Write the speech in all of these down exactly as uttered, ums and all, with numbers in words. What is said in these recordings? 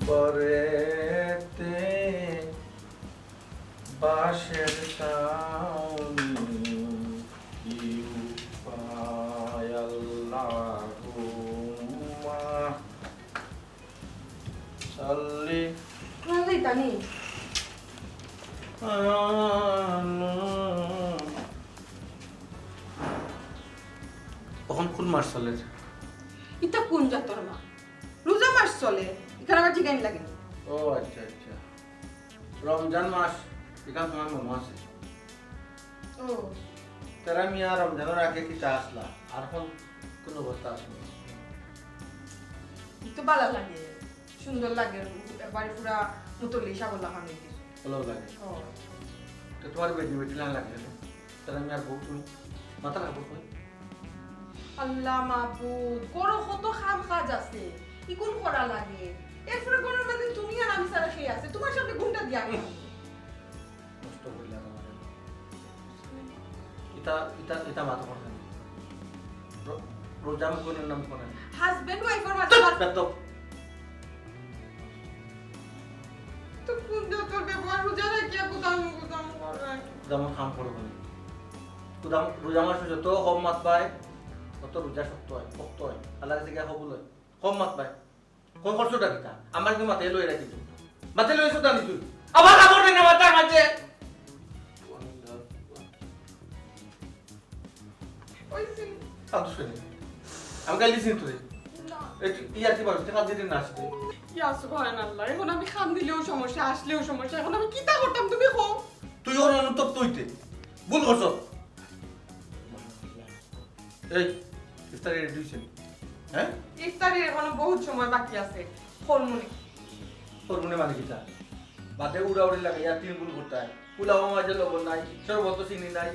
পরেতে বাঁশের ছাউনি কি উপায় আল্লাহুম্মা সাল্লি কোথায় যাইতানি? আলা অখন কোন মাস চলের? ইতা কোন জাতর মা? রোজা মাস চলে, ইখান আবার জিগাইন লাগে নি? ও আচ্ছা আচ্ছা, রমজান মাস, ইখান তুমার মনো আছে। ও। তেরা মিয়া রমজানর আগে কিতা আছলা, আর অখন কোন অবস্থা আছে? ই তো ভালা লাগে, সুন্দর লাগে, একবারে পুরা মুতল্লি সাবর লাখান অই গেছে। ভালা লাগে। ও। তো তুমার বেটি বেটি লাখান লাগে না? তেরা মিয়ার বউ তুমি মাথা রাখো কই? আল্লাহ মাবুদ, ঘরো কত কাম কাজ আছে, ইগুন করা লাগে। এরপরে ঘরর মাঝে তুমি আর আমি ছাড়া কে আছে? তুমার সামনে ঘুমটা দিয়া গেল। নষ্ট করিলা আমারে। ইতা, ইতা, ইতা মাথা কথা না। রো-, রোজা মুখনের নাম করে। Husband wife-র মাঝে তো আবার বেদ্দপ। তো কোন জাতর ব্যবহার, রোজা রাখিয়া গুদাম গুদাম করে? গুদামর কাম করো কেনে? গুদাম, রোজা মাসো যত কম মাতবায়, তত রোজা শক্ত অয়, পোক্ত অয়। আল্লাহর কাছে গিয়া কবুল অয়। কম মাতবায়। কম করছোটা কিতা? আমার কিন্তু মাথায় লই রাখি তুই। মাথায় লই সুতা নি তুই। আবার কাপড় দেন আমার তার মাঝে। ওই যে। কান্দো কেনে? আমি গাইলি চিনি তোরে। না। এই তুই ইয়ার্কি মারছ, তুই কান্দিতে না আসলে। ইয়া সুবহানাল্লাহ, এখন আমি কান্দিলেও সমস্যা, আসলেও সমস্যা, এখন আমি কিতা করতাম তুমি কও? তুই ওর অনুতপ্ত অইতে। ভুল করছ। এই, ইফতারি রেডি অইছে নি? হ্যাঁ? ইফতারির এখনো বহুত সময় বাকি আছে। করমুনে। করমুনে মানে কিতা? বাদে উড়াউড়ি লাগাইয়া তিন ভুল করতায়। পোলাও মাঝে লবণ নাই, শরবত চিনি নাই।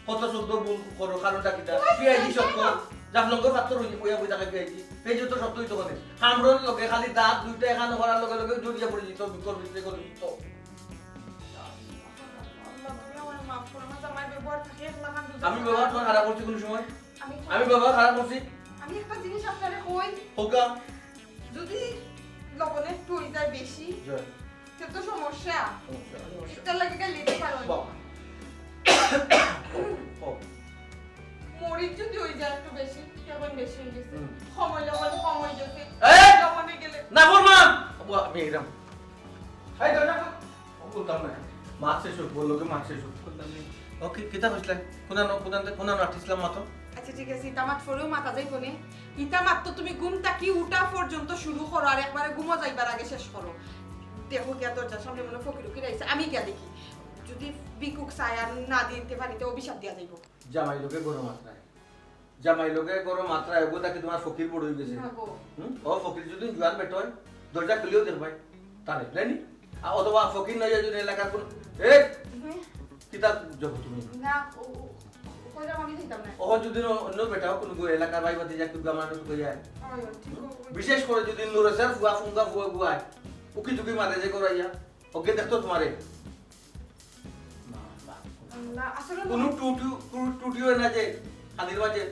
কত শুদ্ধ ভুল করো, কারণটা কিতা? ওই পিআইডি শক্ত। জাফলঙ্গ পাত্র অইয়া বই থাকে পিআইডি। পিআইডি তো শক্ত অইতো কেনে। কামড়র লগে খালি দাঁত দুইটা এখানো করার লগে লগে জড়িয়া পড়ি যিত, ভিতর ভিতরে করে যিত। আল্লাহ, তুমি আমারে মাফ করো, আমার জামাইর ব্যবহার থাকে এক লাখান দুই আমি ব্যবহার তোমার খারাপ করছি কোন সময়? আমি আমি ব্যবহার খারাপ করছি? আমি একটা জিনিস আপনারে কই। কউক্কা। যদি লবণ একটু অই যায় বেশি, জি। তে তো সমস্যা। সমস্যা। ইটার লাগি গাইলে দিতে পারো। বাবা। কও। মরিচ যদি অই যায় একটু বেশি, কেমন বেশি অই গেছে? হুম। কম অইলে বলে কম অই গেছে। এই! লবণে গেলে নাফরমান! আবু, আমি এরাম। এই, ধর, ধর, ধর। ও বলতাম না। মাছ শেষ হোক, বললো কি মাছ শেষ হোক। বলতাম না। ও, কি, কিতা কইছিলা? কোনানো, কোনান, কোনানো আটিছিলাম মাত্র? আচ্ছা, ঠিক আছে, ইতা মাত পরেও মাতা যাইবো নে। ইতা মাত তো তুমি ঘুম থাকি উঠা পর্যন্ত শুরু করো, আর একবারে ঘুমো যাইবার আগে শেষ করো। দেখো গিয়া দরজার সামনে মনে ফকির উকির আইছে, আমি গিয়া দেখি। যদি ভিক্ষুক চায় আর না দিতে পারি, তো অভিশাপ দিয়া যাইবো। জামাই লোকে গরম আত্রায়। জামাই লোকে গরম আত্রায়, ওগো তাকে তোমার ফকির বড় অই গেছে। না গো। হুম? ও ফকির যদি জুয়ান বেটা অয়, দরজা খুলিও দেখবায়। তারে, তাই নি? আর অথবা ফকির নয় যদি এলাকার কোন, এ, হুম। কিতা জগো তুমি? না, ও, ও, ও কইলাম আমি দিতাম না। ও যদি অন্য, অন্য বেটা অয়, কোন গো এলাকার ভাই ভাতিজা, কেউ আমার মতো কইয়া। হয়, হয়, ঠিক আছে। বিশেষ করে যদি নুরে স্যার ফুয়া ফুঙ্গা ফুয়া গুয়ায়, উকি ঝুঁকি মারে যে করাইয়া, ওকে দেখতো তোমারে। না, না। না, আসলে না। কোনো টুটু, টু-, টুটিও না যে, খানির মাঝে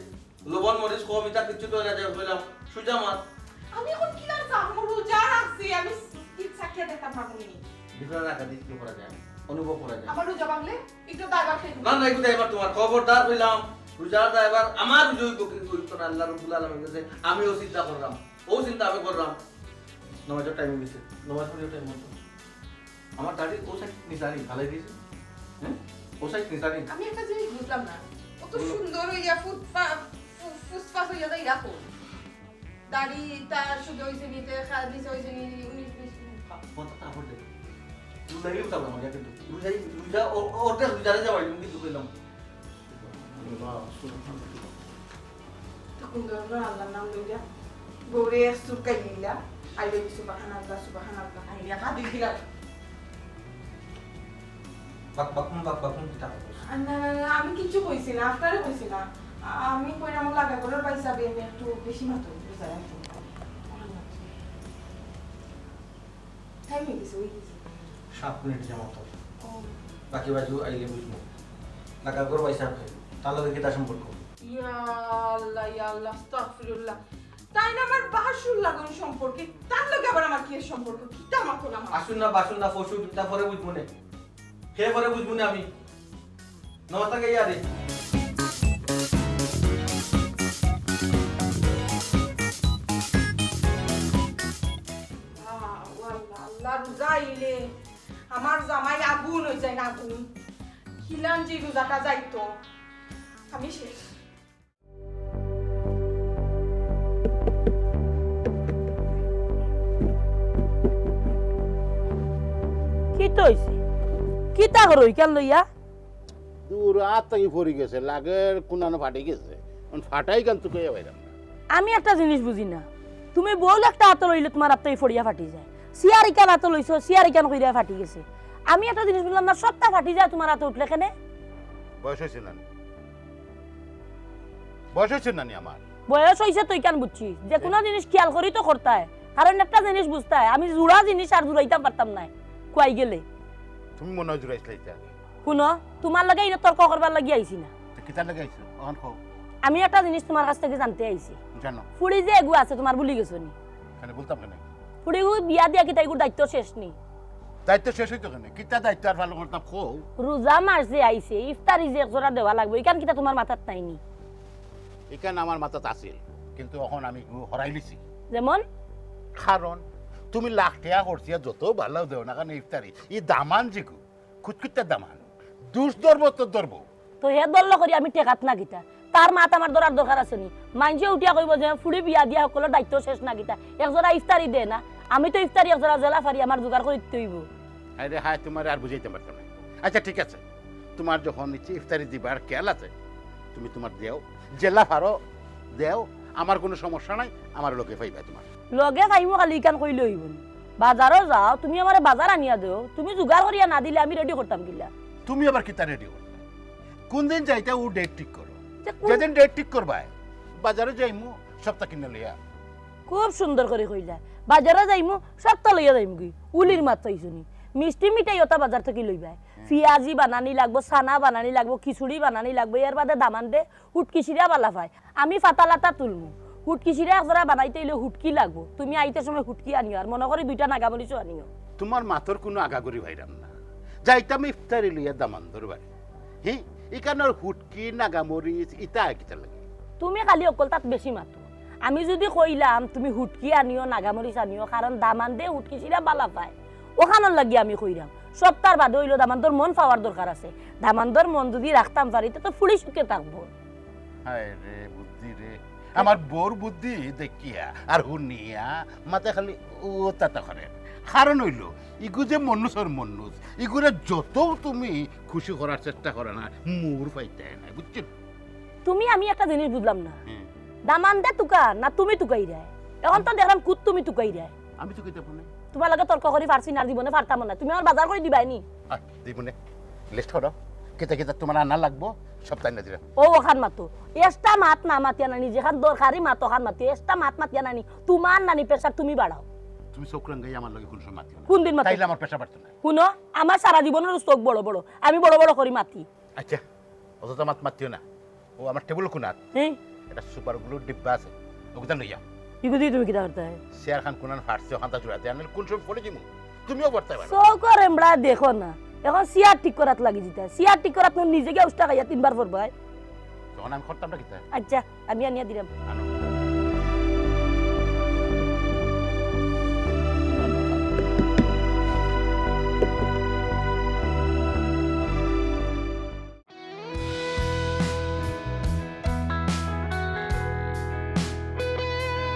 লবণ মরিচ কম, ইতা কিচ্ছু তো না যে, কইলাম, সুজা মাত। আমি এখন কিলা জানবো, রোজা রাখছি, আমি কি চাকিয়া দেখতাম পারবো নি? ভিতরে রাখা দিস কি করা যায়? অনুভব করা যায়। আমার রোজা ভাঙলে একটু দায়ভার খাই না, না, একটু দায়ভার তোমার। খবরদার কইলাম, রোজার দায়ভার আমার রোজা অইবো কি অইতো না, আল্লাহ রাব্বুল আলামিন গেছে, আমিও চিন্তা করলাম, ও চিন্তা আমি করলাম। নামাজের টাইম অই গেছে, নামাজ পড়ার টাইম অই গেছে। আমার দাড়ি ও সাইড নিচানি, ফালাই দিয়েছে। হ্যাঁ? ও সাইড নিচানি। আমি একটা জিনিস বুঝলাম না। অত হুম। সুন্দর অইয়া ফুটফা-, ফু-, ফুসফাস অইয়া যাই রাখো। দাড়ি তার শুধু অইছে নি, তে খা-, নিচে অইছে নি, উনিশ বিশ মিনিট। কথা কাপড় দে। রোজাই উঠাবো আমার কিন্তু। রোজাই, রোজা, ও-, অর্ধেক রোজারে যাওয়াই, কিন্তু কইলাম। আল্লাহ, সুবহানাল্লাহ। তখন ধরো আল্লাহর নাম লইলা, বউরে এক চুরকাই নিলা, আইলে সুবহানাল্লাহ, সুবহানাল্লাহ, আইলে কাঁদি দিলা। বাক, বাক, হুম, বাক, বাক, হুম, কিতা করছিস? আ, না, না, না, আমি কিচ্ছু কইছি না, আপনারে কইছি না। আ-, আমি কইলাম, লাগা ঘরর ভাইসাব, আমি একটু বেশি মাতো, বুঝা যায় তো। টাইম অই গেছে, অই গেছে। সাত মিনিট যাওয়া তো। ও। বাকি বাজু আইলে বুঝবো। লাগা ঘরর ভাইসাব, তার লগে কিতা সম্পর্ক? ইয়া আল্লাহ, ইয়া আল্লাহ, আস্তাগফিরুল্লাহ। তাইন আমার ভাসুর লাখান সম্পর্কে, তার লগে আবার আর কি এর সম্পর্ক? কিতা মাতো না মাতো? আসুন না, বাসুন না, পরশু দিনটা পরে বুঝবো নে। হে পরে বুঝবো নে আমি। নমস্কার, গেই আরে। আল্লাহ, আল্লাহ, আল্লাহ, রোজা আইলে আমার জামাই আগুন অই যায় না, আগুন। কিলান যে রোজাটা যাইতো, আমি শেষ। কিতা অইছে? কিতা করো ইখান লইয়া? দূর, আত থাকি পড়ি গেছে, লাগের কুনানো ফাটি গেছে। অখন ফাটাই গান তুকাইয়া পাইলাম না। আমি একটা জিনিস বুঝি না, তুমি বউল একটা আতো লইলে তুমার আত থাকি ফড়িয়া ফাটি যায়, চেয়ার ইখান আতো লইছো, চেয়ার ইখান কইরা ফাটি গেছে। আমি একটা জিনিস বুঝলাম না, সবটা ফাটি যায় তুমার আতো উঠলে কেনে? বয়স অইছে না নি? বয়স অইছে না নি আমার? বয়স অইছে তো ইখান বুঝছি, যে কুনু জিনিস খিয়াল করি তো করতায়, কারণ একটা জিনিস বুঝতায়, আমি জুড়া জিনিস আর জুড়াইতাম পারতাম নায়, কুয়াই গেলে। তুমি মনে অয় জুড়াইছলাইতা। হুনো, তুমার লগে ইনো তর্ক করবার লাগি আইছি না। তো কিতার লাগি আইছো? অখন কও। আমি একটা জিনিস তুমার কাছ থাকি জানতে আইছি। জানো। ফুড়ি যে এগু আছে, তুমার ভুলি গেছো নি? কেনে, ভুলতাম কেনে? ফুড়িগু বিয়া দিয়া কিতা ইগুর দায়িত্ব শেষ নি? দায়িত্ব শেষ অইতো কেনে? কিতা দায়িত্ব আর পালন করতাম, কও। রোজা মাস যে আইছে, ইফতারি যে একজোড়া দেওয়া লাগবো, ইখান কিতা তুমার মাথাত নাই নি? ইখান আমার মাথাত আছিল, কিন্তু অখন আমি ইগু হরাইলিছি। যেমন? কারণ তুমি লাখ টেকা খরচিয়া যত ভালা দেও না কেনে ইফতারি, ই দামান যেগু, খুঁতখুঁতা দামান। দুষ ধরবো তো ধরবো। তো হে ধরলো করি আমি টেকাত না কিতা? তার মাত আমার ধরার দরকার আছে নি? মাইনষে উঠিয়া কইবো যে ফুড়ি বিয়া দিয়া হকলর দায়িত্ব শেষ না কিতা? একজোড়া ইফতারি দে না। আমি তো ইফতারি একজোড়া যেলা পারি আমার জোগাড় করি দিতে অইবো। হায় রে হায়, তুমারে আর বুঝাইতাম পারতাম না। আচ্ছা, ঠিক আছে, তুমার যখন ইচ্ছে ইফতারি দিবার খেয়াল আছে, তুমি তুমার দেও, যেলা পারো দেও, আমার কুনু সমস্যা নাই, আমার লগে পাইবা তুমার। লগে পাইমু খালি ইখান কইলে অইবো নি? বাজারো যাও, তুমি আমারে বাজার আনিয়া দেও, তুমি জোগাড় করিয়া না দিলে আমি রেডি করতাম কিলা? তুমি আবার কিতা রেডি করতায়? কুনদিন যাইতায় অউ ডেট ঠিক করো। যে কুন- যেদিন ডেট ঠিক করবায়, বাজারো যাইমু, সবতা কিনা লইয়া। খুব সুন্দর করি কইলা, বাজারো যাইমু, সবতা লইয়া যাইমুগি। উলির মাত পাইছো নি? মিষ্টি মিঠাই অতা বাজার থাকি লইবায়। পিয়াজি বানানি লাগবো, ছানা বানানি লাগবো, খিচুড়ি বানানি লাগবো, এর বাদে দামান দে হুটকি শিরা বালা পায়। আমি ফাতা লাতা তুলমু। হুটকি শিরা একজোড়া বানাইতে অইলে হুটকি লাগবো। তুমি আইতে সময় হুটকি আনিও, আর মনো করি দুইটা নাগামরিচও আনিও। তুমার মাতর কুনু আগাগরি পাইরাম না। যাইতাম ইফতারি লইয়া দামান্দর বাড়ি। হি, ইখানর হুটকি, নাগামরিচ, ইতা কিতার লাগি? তুমি খালি হকলতাত বেশি মাতো। আমি যুদি কইলাম তুমি হুটকি আনিও, নাগামরিচ আনিও, কারণ দামান্দে হুটকি শিরা বালা পায়, অখানর লাগি আমি কইরাম। সবতার বাদে অইলো দামান্দর মন পাওয়ার দরকার আছে। দামান্দর মন যুদি রাখতাম পারি, তে তো ফুড়ি সুখে থাকবো। হায় রে বুদ্ধি রে, আমার বউর বুদ্ধি দেখিয়া আর হুনিয়া মাতে খালি ও তাতা করে। কারণ অইলো, ইগু যে মনুষর মনুষ, ইগুরে যত তুমি খুশি করার চেষ্টা করো না, মুর পাইতায় না, বুঝছো? তুমি আমি একটা জিনিস বুঝলাম না, হুম। দামান্দে তুকা না তুমি তুকাইরায়? অখন তো দেখলাম কুত তুমি তুকাইরায়। আমি তুকাইতাম না। তুমার লগে তর্ক করি পারছি না, আর জীবনে পারতাম না। তুমি আমার বাজার করি দিবায় নি? আহ, দিমুনে। লিস্ট করো। কিতা কিতা তুমার আনা লাগবো, সবতা আনিয়া দিরাম। ও, অখান মাতো। এক্সট্রা মাত না মাতিয়া নানি, যেখান দরকারি মাত অখান মাতো। এক্সট্রা মাত মাতিয়া নানি, তুমার নানি প্রেশার তুমি বাড়াও। তুমি চউখ রাঙ্গাইয়া আমার লগে কুনু সময় মাতিও না। কুনদিন মাতো? তাইলে আমার প্রেশার বাড়তো না। হুনো, আমার সারা জীবনর চউখ বড় বড়, আমি বড় বড় করি মাতি। আচ্ছা, অযথা মাত মাতিও না। ও আমার টেবিল কুনাত। হুম। একটা সুপার গ্লুর ডিব্বা আছে, অগুতা লইয়া। ইগুদি তুমি কিতা করতায়? চেয়ার খান কুনান ফাটছে, অখানতা জুড়াইতে, আমি কুন সময় পড়ি যিমু? তুমিও পড়তায় পারো। চউখর এমড়া দেখো না, অখন চেয়ার ঠিক করাত লাগি যিতায়। চেয়ার ঠিক করাত নিজে গিয়া উষ্টা খাইয়া তিনবার পড়বায়। তখন আমি করতাম না কিতা? আচ্ছা, আমি আনিয়া দিরাম। আনো।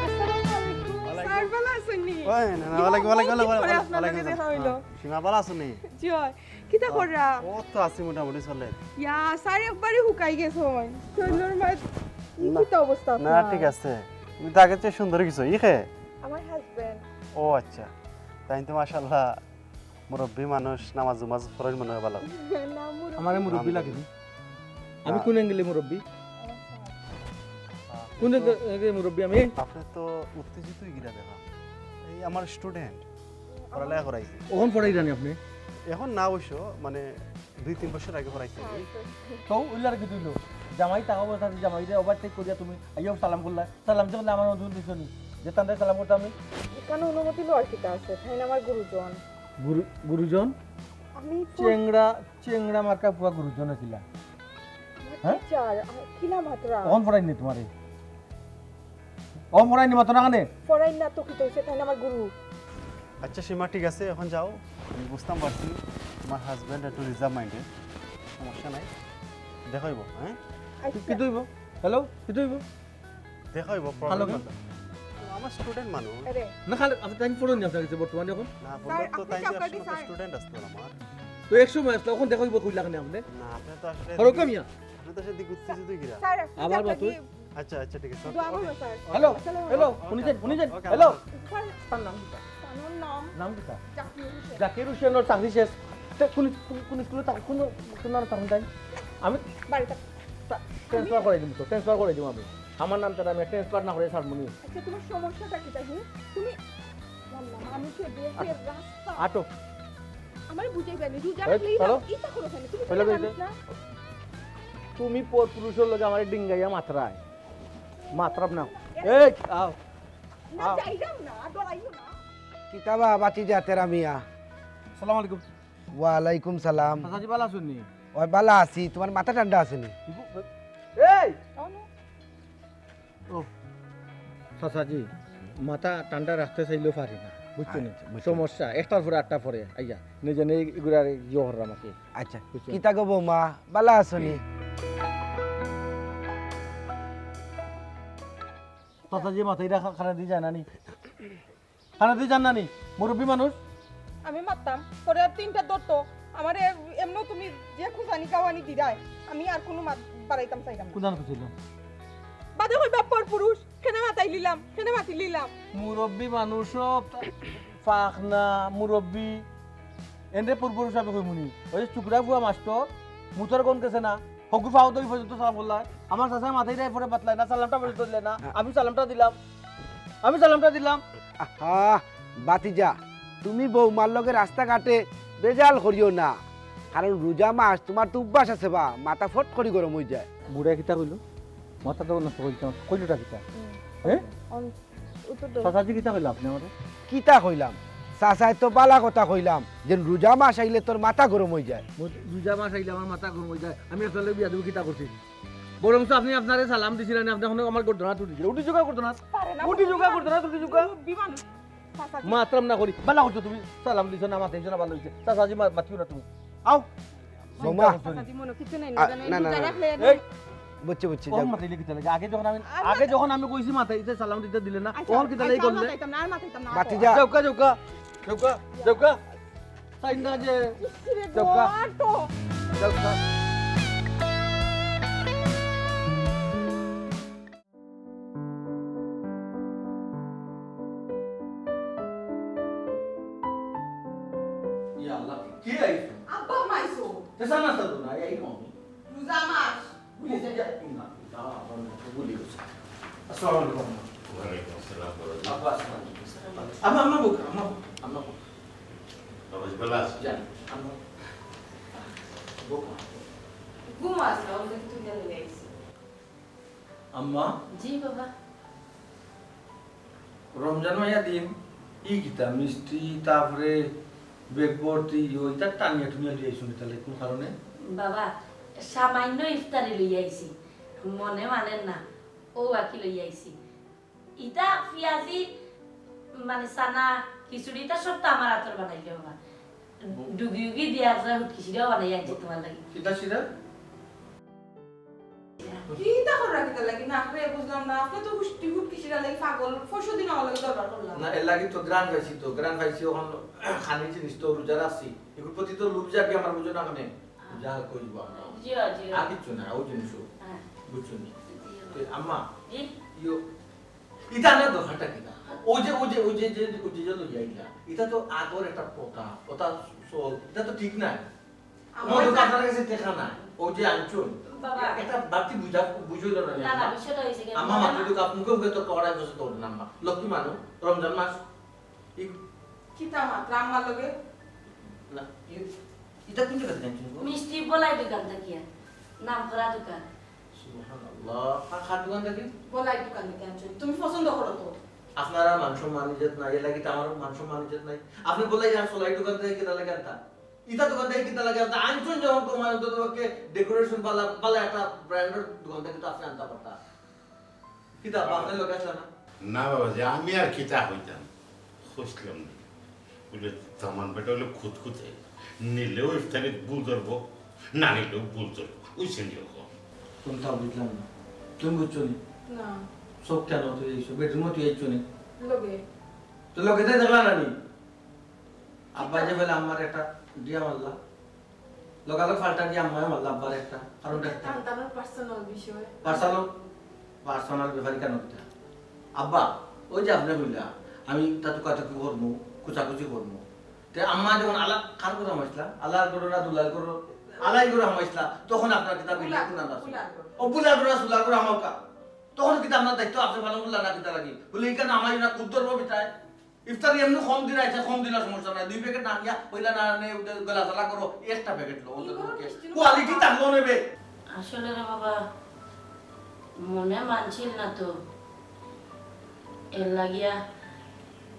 আসসালামু আলাইকুম। ওয়ালাইকুম। স্যার, ভালা আছইন নি? ওই, না, না, ওয়ালাইকুম, ওয়ালাইকুম, অনেক দিন পরে ওয়ালাইকুম, আপনার লগে ওয়ালাইকুম দেখা আসসালাম। অইলো। হ্যাঁ, সীমা, ভালা আছো নি? জি অয়। কিতা কররা? ও তো আছি মোটামুটি চলে। ইয়া, স্যার একবারে হুকাই গেছইন। শরীলর মাঝে ই না, কিতা অবস্থা না, আপনার? ঠিক আছে। তুমি তো আগের চেয়ে সুন্দর অই গেছো। ই কে? আমার হাজবেন্ড। ও আচ্ছা। তাইন তো মাশাআল্লাহ মুরব্বি মানুষ, নামাজ উমাজ পড়ইন মনে অয় ভালা। না, মুরব্বি। আমারে মুরব্বি লাগে নি? আমি না। কোন অ্যাঙ্গেলে মুরব্বি? কোন অ্যাঙ্গেলে মুরব্বি আমি? আপনে তো উত্তেজিত অই গেলা দেখা। এই আমার স্টুডেন্ট, পড়ালেখা করাইছি। অখন পড়াইরা নি আপনে? অখন না অবশ্য, মানে দুই তিন বছর আগে পড়াইছি আমি। তো অইলে আর কিতা অইলো? জামাই থাকা অবস্থাত জামাইরে ওভারটেক করিয়া তুমি আইয়াও সালাম করলা। সালাম যখন আমার মতো দিছো নি। যে তানরে সালাম করতাম আমি। ইখানো অনুমতি লওয়ার কিতা আছে? তাইন আমার গুরুজন। গুরু গুরুজন? আমি ফ- চেংড়া, চেংড়া মার্কা পুয়া গুরুজন আছিলা। হ্যাঁ? টিচার, আ, কিলা মাতরা? অখন ফড়াইন নি তুমারে? অখন ফড়াইন নি মাতো না কেনে? ফড়াইন না তো কিতা অইছে, তাইন আমার গুরু। আচ্ছা সীমা, ঠিক আছে, এখন যাও। আমি বুঝতাম পারছি তুমার হাজব্যান্ড একটু রিজার্ভ মাইন্ডেড, সমস্যা নাই, দেখা অইবো, হ্যাঁ? আচ্ছা। কিতা অইবো? হ্যালো, কিতা অইবো? দেখা অইবো, ভালো প্রবলেম কথা। নাই। আমার স্টুডেন্ট মানুষ। আরে। না, খালি আপনি টাইম পড়ুন না, আপনার কাছে বর্তমানে এখন। না, স্যার, বললো তো আপনি টাইম চাকরি সবসময় স্যার। স্টুডেন্ট আসতো আমার। তো এক সময় আসলে, এখন দেখা অইবো কইলা কেনে আপনি? না, আপনি তো আসলে হরো দিকে, কামিয়া। আপনি তো আসলে দিকে উত্তেজিত হইয়া গেলা। স্যার, আপনি আবার চাকরি বাতুল। আচ্ছা, আচ্ছা, ঠিক আছে। দোয়া করবো, স্যার। হ্যালো, আসসালামু হ্যালো, আলাইকুম। উনি যান, উনি যান, ওকে, হ্যালো। আল্লাহ হাফেজ। স্যার, তার নাম কিতা? তার নাম? নাম কিতা? জাকির হোসেন। জাকির হোসেন ওর চাকরি শেষ। তে কোন, কোন, কোন স্কুলে তা-, কোন, কোন নাম তার নাম? আমি বাড়িতে। তা-, ট্রান্সফার করে দিমু তো, ট্রান্সফার করে দিমু আমি। আমার নাম তারা আমি ট্রান্সফার না করে ছাড়মু নি। আচ্ছা, তোমার সমস্যাটা কিতা, হুম? তুমি, আল্লাহ, মানুষের দেশের রাস্তা। আটো। আমারে বুঝাইবে নি, রোজা এই, রাখলে ইলা-, চলো। ইতা করো কেনে? তুমি চলো, চলো। জানো না? তুমি পর পুরুষর লগে আমারে ডিঙ্গাইয়া মাতরায়। মাতরাম না। এই, আও। না, আও। যাইলাম না, ডরাইও না। কিতাবা বাতি যাতে রামিয়া। সালাম আলাইকুম। ওয়ালাইকুম সালাম। চাচাজি, ভালা আছইন নি? ওই, ভালা আছি, তোমার মাথা ঠান্ডা আছে নি? এই! ও, চাচাজি, মাথা ঠান্ডা রাখতে চাইলেও পারি না, বুঝছো নি? আচ্ছা, বুঝছি। সমস্যা, একটার পরে আটটা পরে আইয়া, নিজে নেই এগুলার ইয়ে করলাম আর কি। আচ্ছা, বুঝছো? কিতা গো বৌমা, ভালা আছো নি? চাচাজি, মাথায় রাখা খানা দিয়ে যায় না নি? খানা দিয়ে যান না নি? মুরব্বী মানুষ। আমি মারতাম, পরে আর তিনটা ধরতো। আমারে এমনও তুমি যে খুঁজানি কাওয়ানি দিরায়, আমি আর কোনো মাত বাড়াইতাম চাইলাম না। কোন জান খুঁজিলাম? বাদে কইবা পর পুরুষ, কেনে মাতাই লিলাম, কেনে মাতি লিলাম। মুরব্বী মানুষও তা-, পাক না, মুরব্বী। এনরে পর পুরুষ আমি কইমুনি। ওই যে চুকরা ফুয়া মাস্টর, মুতর গন গেছে না, হগু ফাও দই পর্যন্ত সালাম করলা। আমার চাচা মাথায় দেয় পরে বাতলায় না, সালামটা পর্যন্ত দিলে না। আমি সালামটা দিলাম, আমি সালামটা দিলাম। আহা, বাতিজা, তুমি বৌমার লগে রাস্তাঘাটে বেজাল করিও না, কারণ রোজা মাস, তোমার তো অভ্যাস আছে বা, মাথা ফট করি গরম অই যায়। বুড়া কিতা কইলো? মাথা তো নষ্ট করি দিতাম, কইলোটা কিতা? হুম। হ্যাঁ? অন-, উত্তর দাও। চাচাজি কিতা কইলা আপনি আমারে? কিতা কইলাম? চাচায় তো বালা কথা কইলাম, যে রোজা মাস আইলে তোর মাথা গরম অই যায়। মো-, রোজা মাস আইলে আমার মাথা গরম অই যায়। আমি আসলে বিয়া দেবো কিতা করছি? বরং তো আপনি আপনারে সালাম দিছিলেন, আপনি এখন আমার গর্দনা তুলি দিলেন। উঠি যোগা গর্দনা। পারে না। উঠি যোগা গর্দনা, উঠি যোগা। মুরব্বি মানুষ। চাচাজি। মাতরাম না করি। বালা করছো তুমি। সালাম দিছো না, মাথায় দিছো না, ভালো হইছে। চাচাজি মা-, মাতিও না তুমি। আও। বৌমা। চাচাজি মনে কিচ্ছু নাই, আ, না জানো, না, রোজা না, না। রাখলে এই। বুঝছি, বুঝছি, কম যাও। মাতাইলে কিতা লাগে? আগে যখন আমি, আরে আগে যখন আমি কইছি মাথায় দিতে সালাম দিতে দিলে না, আচ্ছা, তখন কিতা লাগে আচ্ছা, আর করলে? মাতাইতাম না, আর মাতাইতাম না, বাতি আর। যা। যাউকা, যাউকা, যাউকা, যাউকা। তাই না যে ইস রে, যাউকা। গো, আর তো। যাউকা। ইয়া আল্লাহ, কে আইছো? আব্বা আম্মা আইছো। তে চা নাস্তা তো না, এই কম। রোজা মাস, ভুলে যাই। ইয়া, না, না, না, ভুলে গেছি। আসসালামু আলাইকুম। ওয়ালাইকুম আসসালাম, বড় ভাই। আব্বা, আসসালামু আলাইকুম। আম্মা, আম্মা বউক, আম্মা, আম্মা বউক। বাবা, ভালো আছো? জান, আম্মা। বউক। ঘুম আসলো, ওদের তুই গেলে আইছি। আম্মা? জি বাবা। রমজান মাইয়া দিন, ই কিতা মিষ্টি, তারপরে ব্যাগ ভর্তি, ইয়ো, ইতা টানিয়া টুনিয়া লই আইছো নি তাহলে কোন কারণে? বাবা, সামান্য ইফতারি লই আইছি, মনে মানের না, ও বাকি লই আইছি। ইতা পিয়াজি, মানে চানা, খিচুড়ি, ইতা সব তো আমার আতর বানাইলে বাবা। ডুগি উগি দিয়া একজা হুটকি শিরাও বানাই আনছি তোমার লাগি। কিতা শিরা? কিতা কররা কিতা লাগি? না রে, বুঝলাম না। আপনি তো হুটকি, হুটকি শিরা লাগি পাগল। পরশু দিন আমার লগে দরবার করলাম। না, এর লাগি তো ঘ্রাণ পাইছি তো। ঘ্রাণ পাইছি, অখন খানির জিনিস তো রোজা রাখছি। এগুর প্রতি তো লোভ যাবে আমার, বুঝো না কেনে? যা কইব আমরা। জি, জি। আর কিচ্ছু না, ওই জিনিসও। হ্যাঁ। বুঝছো নি? জি। তো আম্মা, জি। ইয়ো, ইতা না দরকারটা কিতা? ওই যে, ওই যে, ওই যে, যে, ওই যে, যে লইয়া আইলা, ইতা তো আগর একটা প্রথা, ওটা চল, ইতা তো ঠিক নাই। আমার আমার তো দোকান আপনার কাছে দেখা নাই, ওই যে আনছুন। বাবা। এটা বাড়তি বুঝা, বুঝইল না রে না, না, আম্মা। বিষয়টা হয়েছে কি, আম্মা, আমার মাত্র তো কাপ মুখে মুখে তোর কড়াই বসে তোর নাম্বার। লক্ষ্মী মানু, রমজান মাস। ই- কিতা মাত্র আম্মার লগে? না, ই-, ইটা কোন জায়গা থেকে আনছুন গো? মিষ্টি বলাই দোকান থাকিয়া, নাম করা দোকান। সুবহানাল্লাহ। আর খাট দোকান থাকি? বলাই দোকান থেকে আনছো। তুমি পছন্দ করো তো? আপনারার মান সম্মান ইজ্জত নাই, এর লাগি তো আমারও মান সম্মান ইজ্জত নাই। আপনে বললাই আর সোলাই দোকান থাকি কিতা লাগি আনতা? ইতা দোকান থাকি কিতা লাগি আনতা? আনছইন যখন কমায়, অন্তত পক্ষে decoration বালা, বালা একটা brandর দোকান থাকি তো আপনে আনতা পারতা। কিতা আব্বা, আপনে লগে আছলা না? না বাবাজি, আমি আর কিতা কইতাম, কইছিলাম না। বুলে, দামান বেটা অইলো খুঁতখুঁতে, নিলেও ইফতারিত ভুল ধরবো, না নিলেও ভুল ধরবো, অইছে নি অখন? কুনতা বুঝলাম না, তুমি বুঝছো নি? না। চোখ কেনে তুই আইছো, বেডরুমো তুই আইছো নি? লগে। তো লগে তো দেখলা না নি? আব্বা যে বেলা আমার একটা দিয়া মারলা, লগালগ পাল্টা দিয়া আম্মায় মারলা আব্বার একটা, কারণ দেখতে তান তানোর personal বিষয়। Personal, personal ব্যাপারে কেনে কিতা? আব্বা, ওই যে আপনে কইলা, আমি তা তুকাতুকি করমু, কুচাকুচি করমু। তে আম্মা যখন আলা কার ঘরো হামাইছলা, আলার ঘরো না দুলার ঘরো, আলাই ঘরো হামাইছলা, তখন আপনার কিতা বুলার, কোন আন্দাজ? বুলার ঘরো। ও বুলার ঘরো, সুলার ঘরো হামাউক্কা। তখন কিতা আপনার দায়িত্ব আপনে পালন করলা না কিতা লাগি? বুলে, ইখান আমার না খুঁত ধরবো বেটায়। ইফতারি এমনে কম দিন আইছে, কম দিলা সমস্যা নাই। দুই প্যাকেট না নিয়া, পয়লা না আনে, ওটা গলা জ্বালা করো, একটা প্যাকেট লো, অন্তত পক্ষে। Quality থাকলো নেবে। আসলে রে বাবা, মনে মানছিল না তো, এর লাগিয়া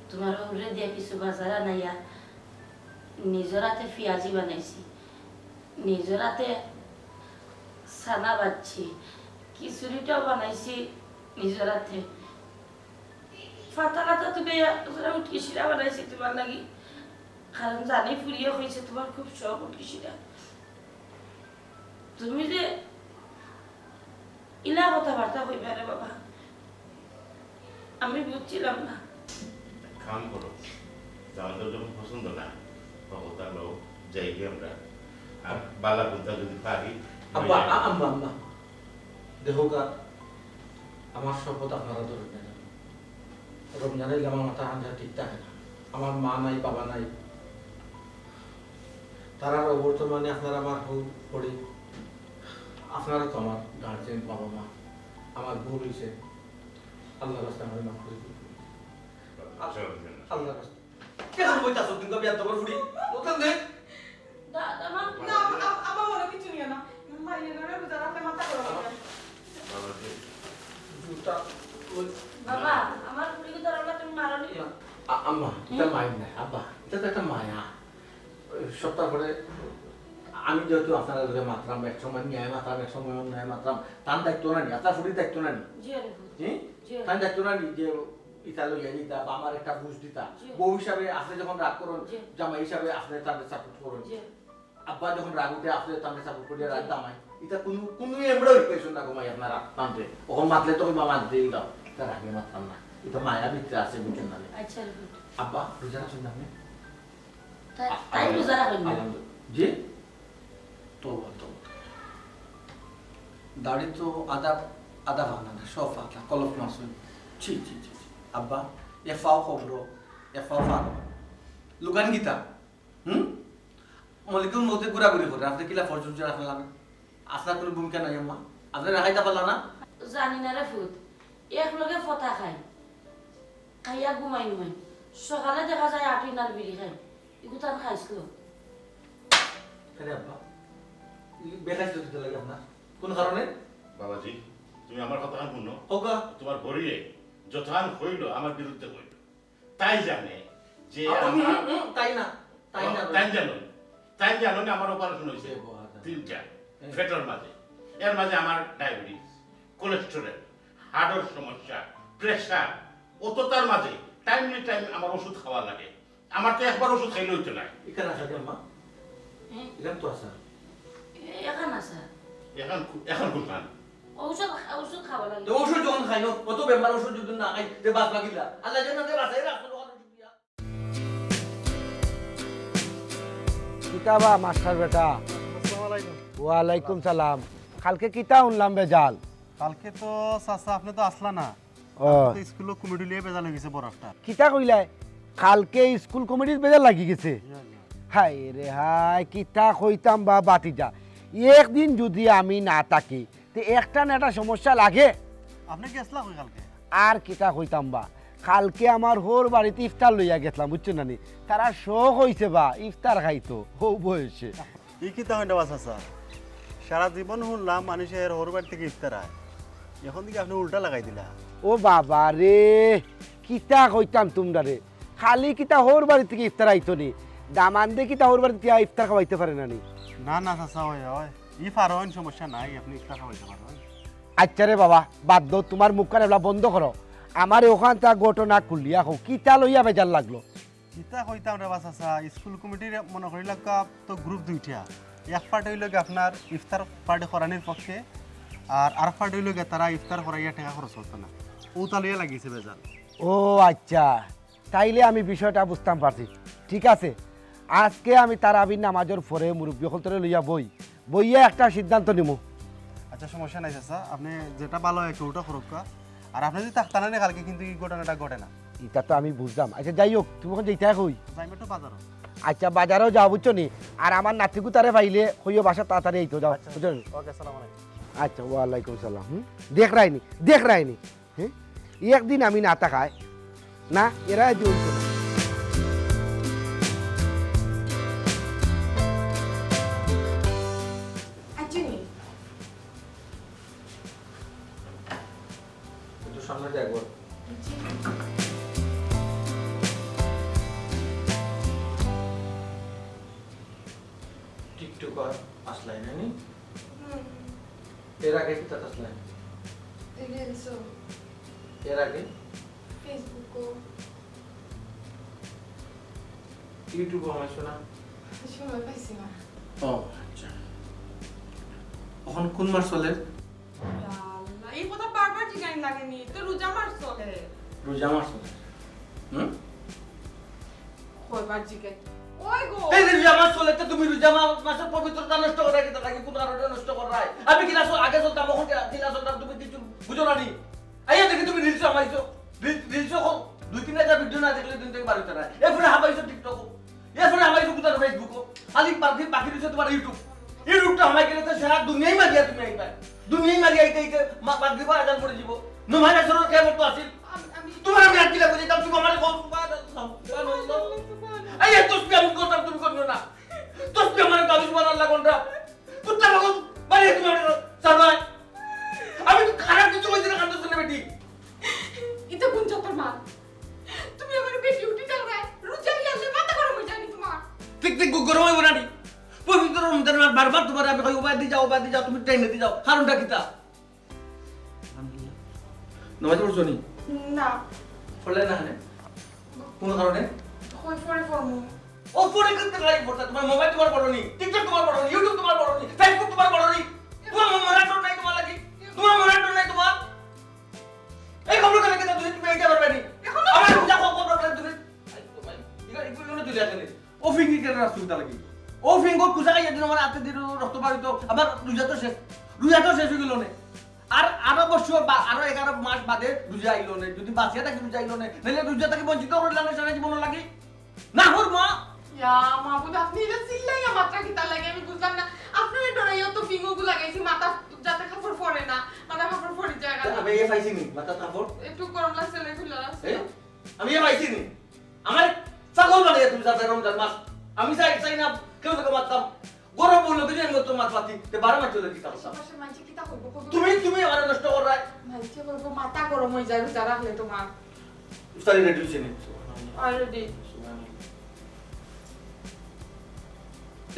তোমার হউরে দিয়া কিছু বাজার আনাইয়া নিজর হাতে পিয়াজি বানাইছি, নিজর হাতে ছানা বাজছি, খিচুড়িটাও বানাইছি নিজর হাতে। ফাতা লাতা তুকাইয়া উটকি শিরা বানাইছি তোমার লাগি, কারণ জানি ফুরিয়ে কইছে তোমার খুব শখ উটকি শিরা। তুমি যে ইলা কথাবার্তা কইবা রে বাবা, আমি বুঝছিলাম না। কাম করো, জামাইর যখন পছন্দ না, তখন তার লোক যাই গিয়ে আমরা। আর বালা বুদ্ধা যদি পারি, আব্বা, আ-, আম্মা, আম্মা, দেখো গা, আমার শপথ আপনারা ধরবেন না। রমজান আইলে আমার মাথা হান্ডা ঠিক থাকে না। আমার মা নাই, বাবা নাই। তারার অবর্তমানে আপনারা আমার হউ পড়ি। আপনারা তো আমার গার্জিয়ান, বাবা মা। আমার ভুল হইছে। আল্লাহর রাস্তায় আমারে মাফ করে দিন। আল্লাহর রাস্তায়। কেন বইতা সব দিন কবি এত বড় ফুড়ি? ওখান দে। দা-, দা-, মা-, না, আ-, আ-, আব্বা বলো কিছু নিও না। মাইরে ধরে বুঝা রাখলে মাথা গরম হয়ে যায়। বাবা, ওই বাবা, আমার ফুড়িকে ধরো না, তুমি মারো নি। না, আ-, আম্মা, এটা হুম? মাইর না, আব্বা, এটা তো একটা মায়া। ওই সপ্তাহ পরে আমি যেহেতু আপনারা ধরে মাতরাম, এক সময় ন্যায় মাতরাম, এক সময় অন্যায় মাতরাম, তার দায়িত্ব না নি, আপনার ফুড়ির দায়িত্ব না নি? জি, আরে ফুড়ি। হুম? জি। তার দায়িত্ব না নি যে ইতা লইয়া দিতা বা আমার একটা বুঝ দিতা। জি। বউ হিসাবে আপনি যখন রাগ করুন, জি। জামাই হিসাবে আপনি তাদের সাপোর্ট করুন। জি। আব্বা যখন রাগ উঠে, আপনি তাদের সাপোর্ট করিয়া রাগ জি। দামাই। এটা কোনো, কোনো এমরা ইকুয়েশন না ঘুমাই আপনারা মানতে। ওখান মাতলে তো ওই মামা দিতেই দাও। এটা রাগে মাতলাম না। এটা মায়া ভিতরে আছে, বুঝেন না? আচ্ছা, রে পুত। আব্বা, রোজা রাখছেন না আপনি? তা-, আ-, তাই রোজা রাখেন না? আলহামদুলিল্লাহ। জি? তওবা, তওবা। দাড়ি তো আধা, আধা ভাঙা না, সব পাতলা, কলপ মাছ হইল। ছি, ছি, ছি, ছি। আব্বা, এ ফাও খবর, এ ফাও ফাও। লুকান গীতা। হুম? মলিকুল মৌতে ঘুরাঘুরি করে, আপনি কিলা ফরজ উজ্জ্বল রাখলেন না? আপনার কোনো ভূমিকা নাই, আম্মা। আপনি রাখাইতা পারলা না? জানি না রে ফুত, এক লগে ফতা খাই, খাইয়া ঘুমাই নুমাই, সকালে দেখা যায় আটিনার বিড়ি খাই, ইগুতান খাইছিল। আরে আব্বা, ই বেকার তো দিতে লাগে আপনার। কোন কারণে? বাবাজি, তুমি আমার কথা শুনো। হোকা। তোমার হরিয়ে যতখান হইল আমার বিরুদ্ধে হইল। তাই জানে যে আ, উম, আমার উম, উম, তাই না, তাই না, ও, তাই জানো, তাই জানো না, আমার অপারেশন হয়েছে। এ বাবা, জানো। তিনটা, হ্যাঁ। পেটের মাঝে, এর মাঝে আমার ডায়াবেটিস, কোলেস্টেরল, হার্টের সমস্যা, প্রেশার, অতটার মাঝে টাইমলি টাইম আমার ওষুধ খাওয়া লাগে। আমার তো একবার ওষুধ খাইলে হইতো না। এখানে আসা কেন, মা? হ্যাঁ? এখানে তো আসা। এ-, এখানে আসা। এখন কু-, এখন কোনখান? ঔষধ, ঔষধ খাওয়া লাগে। তো ঔষধ যখন খাই না, কত বেমার ঔষধ যদি না খাই, তে বাঁচবা কিলা? আল্লাহ যেন আমাদের বাঁচাই রাখতো, তখন ওষুধ দিয়া। কিতা বা মাস্টার বেটা? আসসালামু আলাইকুম। ওয়ালাইকুম সালাম। কালকে কিতা শুনলাম বেজাল? কালকে তো চাচা আপনি তো আসলা না। ও। তো স্কুলো কমিটি লইয়া বেজাল হয়ে গেছে বড় একটা। কিতা কইলায়? কালকে স্কুল কমিটির বেজাল লাগি গেছে? জি, জি। হায় রে হায়, কিতা কইতাম বা বাতিজা। একদিন যদি আমি না থাকি, তে একটা না একটা সমস্যা লাগে। আপনি গেছলা কই কালকে? আর কিতা কইতাম বা, কালকে আমার হউর বাড়িত ইফতার লইয়া গেছলাম, বুঝছো না নি? তারা শখ হইছে বা ইফতার খাইতো, হউ বয়সে। ই কিতা হইন বা চাচা? সারা জীবন শুনলাম মানুষের হউর বাড়ি থেকে ইফতার আয়, এখন দেখি আপনি উল্টা লাগাই দিলা। ও বাবা রে, কিতা কইতাম তুমরারে, খালি কিতা হউর বাড়ি থাকি ইফতার আইতো নি? দামান্দে কিতা হউর বাড়ি থাকি ইফতার খাওয়াইতে পারে না নি? না, না, চাচা, অয়, অয়। ই পারইন, সমস্যা নাই, আপনে ইফতার খাওয়াইতে পারইন। আইচ্ছা রে বাবা, বাদ দেও, তুমার মুখখান এবলা বন্ধ করো। আমারে অখানতা ঘটনা খুলিয়া কও, কিতা লইয়া বেজার লাগলো? কিতা কইতাম রে বা চাচা, স্কুল কমিটির মনো করিলাউক্কা তো গ্রুপ দুইটা। এক পার্টি অইলো গি আপনার ইফতার পার্টি করানির পক্ষে, আর আর পার্টি অইলো গি তারা ইফতার করাইয়া টেকা খরচ করতো না, অউতা লইয়া লাগিছে বেজার। ও আইচ্ছা, তাইলে আমি বিষয়টা বুঝতাম পারছি। ঠিক আছে, আজকে আমি তারাবির নামাজর পরে মুরব্বি অকলতরে লইয়া বই, বইয়া একটা সিদ্ধান্ত নিমু। আইচ্ছা, সমস্যা নাই চাচা, আপনে যেটা ভালা অয় অউটা করউক্কা। আর আপনে যুদি থাকতা না নি কালকে কিন্তু ই ঘটনাটা ঘটে না। ইটা তো আমি বুঝলাম। আইচ্ছা, যাই হউক, তুমি অখন যাইতায় কই? যাইমু একটু বাজারো। আইচ্ছা, বাজারো যাও, বুঝছো নি? আর আমার নাতিগুতারে পাইলে কইও বাসাত তাড়াতাড়ি আইতো, যাও, আইচ্ছা, বুঝছো নি? ওকে, আসসালামু আলাইকুম। আইচ্ছা, ওয়ালাইকুম সালাম। হুম? দেখরায়নি, দেখরায়নি। হুম? একদিন আমি না থাকায়, না, এরা আইজ অইতো না। আইচ্ছা নি। একটু সামনে যাই একবার। জি। টিকটকার আছলায় না নি? হুম। এর আগে কিতাত আছলায়? রিলসো। এর আগে? ফেসবুকো। ইউটিউবো হামাইছো না? সময় পাইছি না। ও, আইচ্ছা। অখন কুন মাস চলের? ইয়া আল্লাহ, ই কথা বারবার জিগাইন লাগে নি? তো রোজা মাস চলের। রোজা মাস চলের। হুম? কয়বার জিগাই? ওই গো। এই যে রোজা মাস চলের, তে তুমি রোজা মা-, মাসর পবিত্রতা নষ্ট কররায় কিতার লাগি? কুন কারণে নষ্ট কররায়? আমি কিলা চ-, আগে চলতাম, অখন কিলা, কিলা চলতাম, তুমি কিচ্ছু বুঝো না নি? আইয়া দেখি তুমি রিলসো হামাইছো। রিল-, রিলসো অখন দুই তিন হাজার ভিডিও না দেখলে দিন থাকি বার অইতা নায়। এরপরে হামাইছো টিকটকো। এরপরে হামাইছো কুতার ফেসবুকো। খালি বাকি, বাকি রইছে তুমার ইউটিউব। ইউটিউবটা হামাই গেলে তো সারা দুনিয়াই মারিয়া তুমি আইবায়। দুনিয়াই মারিয়া আইতে আইতে মা-, মাগরিবর আজান পড়ি যিবো। নমাজ আসরর কিয়ামত তো আছিল। আমি, আমি তুমার আমি আকিলা বুঝাইতাম, তুমি আমারে কও, সুবহানাল্লাহ, সুবহানাল্লাহ। এই, এই তসবিহ আমি করতাম, তুমি করিও না। তসবিহ আমারে তো আমি সুবহানাল্লাহ কোনটা? কুত্তা পাগল, মারিয়া তুমি আমারে চাবায়। আমি তো খারাপ কিছু কইছি না, কান্দো শুনে বেটি। ইতা কুন জাতর মাত? তুমি আমারে বেটি উঠি যাও রে। রোজা আইলে মাথা গরম অই যায়নি তুমার? ঠিক ঠিক গরম অইবো না নি? পবিত্র রমজান মাস বারবার তুমারে আমি কই, "ওবায়দি যাও, ওবায়দি যাও", তুমি টাইমে দি যাও। কারণটা কিতা? নমাজ পড়ছো নি? না। পড়লে না কেনে? কুন কারণে? কই পরে পড়মু। ও পরে করতে লাগি পড়তা। তুমার মোবাইল তুমার বড় নি, TikTok তুমার বড় নি, YouTube তুমার বড় নি, Facebook তুমার বড় নি। তুমার মরার ডর নাই তুমার লাগি? তুমার মরার ডর নাই তুমার? এই খবর কালে কেন তুমি, তুমি এইটা পারবে নি? এখন তো আমার রোজা কত প্রবলেম তুমি? আই তো ভাই, ইগুলো, ইগুলো তুই দেখে নে। ও ফিঙ্গি কেন রাখছো তাহলে কি? ও ফিঙ্গো কুচা খাইয়া দিন আমার আতে দিন রক্ত বাড়িত। আমার রোজা তো শেষ। রোজা তো শেষ অই গেল নে। আর আরো বছর বা আরো এগারো মাস বাদে রোজা আইলো নে। যদি বাঁচিয়া থাকি রোজা আইলো নে। নাইলে রোজা থাকি বঞ্চিত করিলাম না সারা জীবন লাগি। না হর মা। ইয়া মাবুদ, আপনে ইলা চিল্লাইয়া মাতরা কিতার লাগি আমি বুঝলাম না। আপনারে ডরাইয়া তো ফিঙ্গোগু লাগাইছি মাথাত যাতে কাপড় পড়ে না। মাথাত কাপড় পড়ি যায় না। আমি ইয়ে পাইছি নি, মাথাত কাপড়? একটু গরম লাগছে, লাই খুললা লাগছে। এ? আমি ইয়ে পাইছি নি? আমারে ছাগল বানাইয়া তুমি যাতে রমজান মাস। আমি চাই, চাই না কেউ তোকে মারতাম। গরম বললো কি যে আমি তো মাছ পাতি, তে বারো মাস চলে দিতাম। আশেপাশের মানষে কিতা কইবো, কইবো? তুমি, তুমি আমারে নষ্ট কররায়। মানষে কইবো মাথা গরম অই যায় রোজা রাখলে তুমার। ইফতারি রেডি অইছে নি? Already।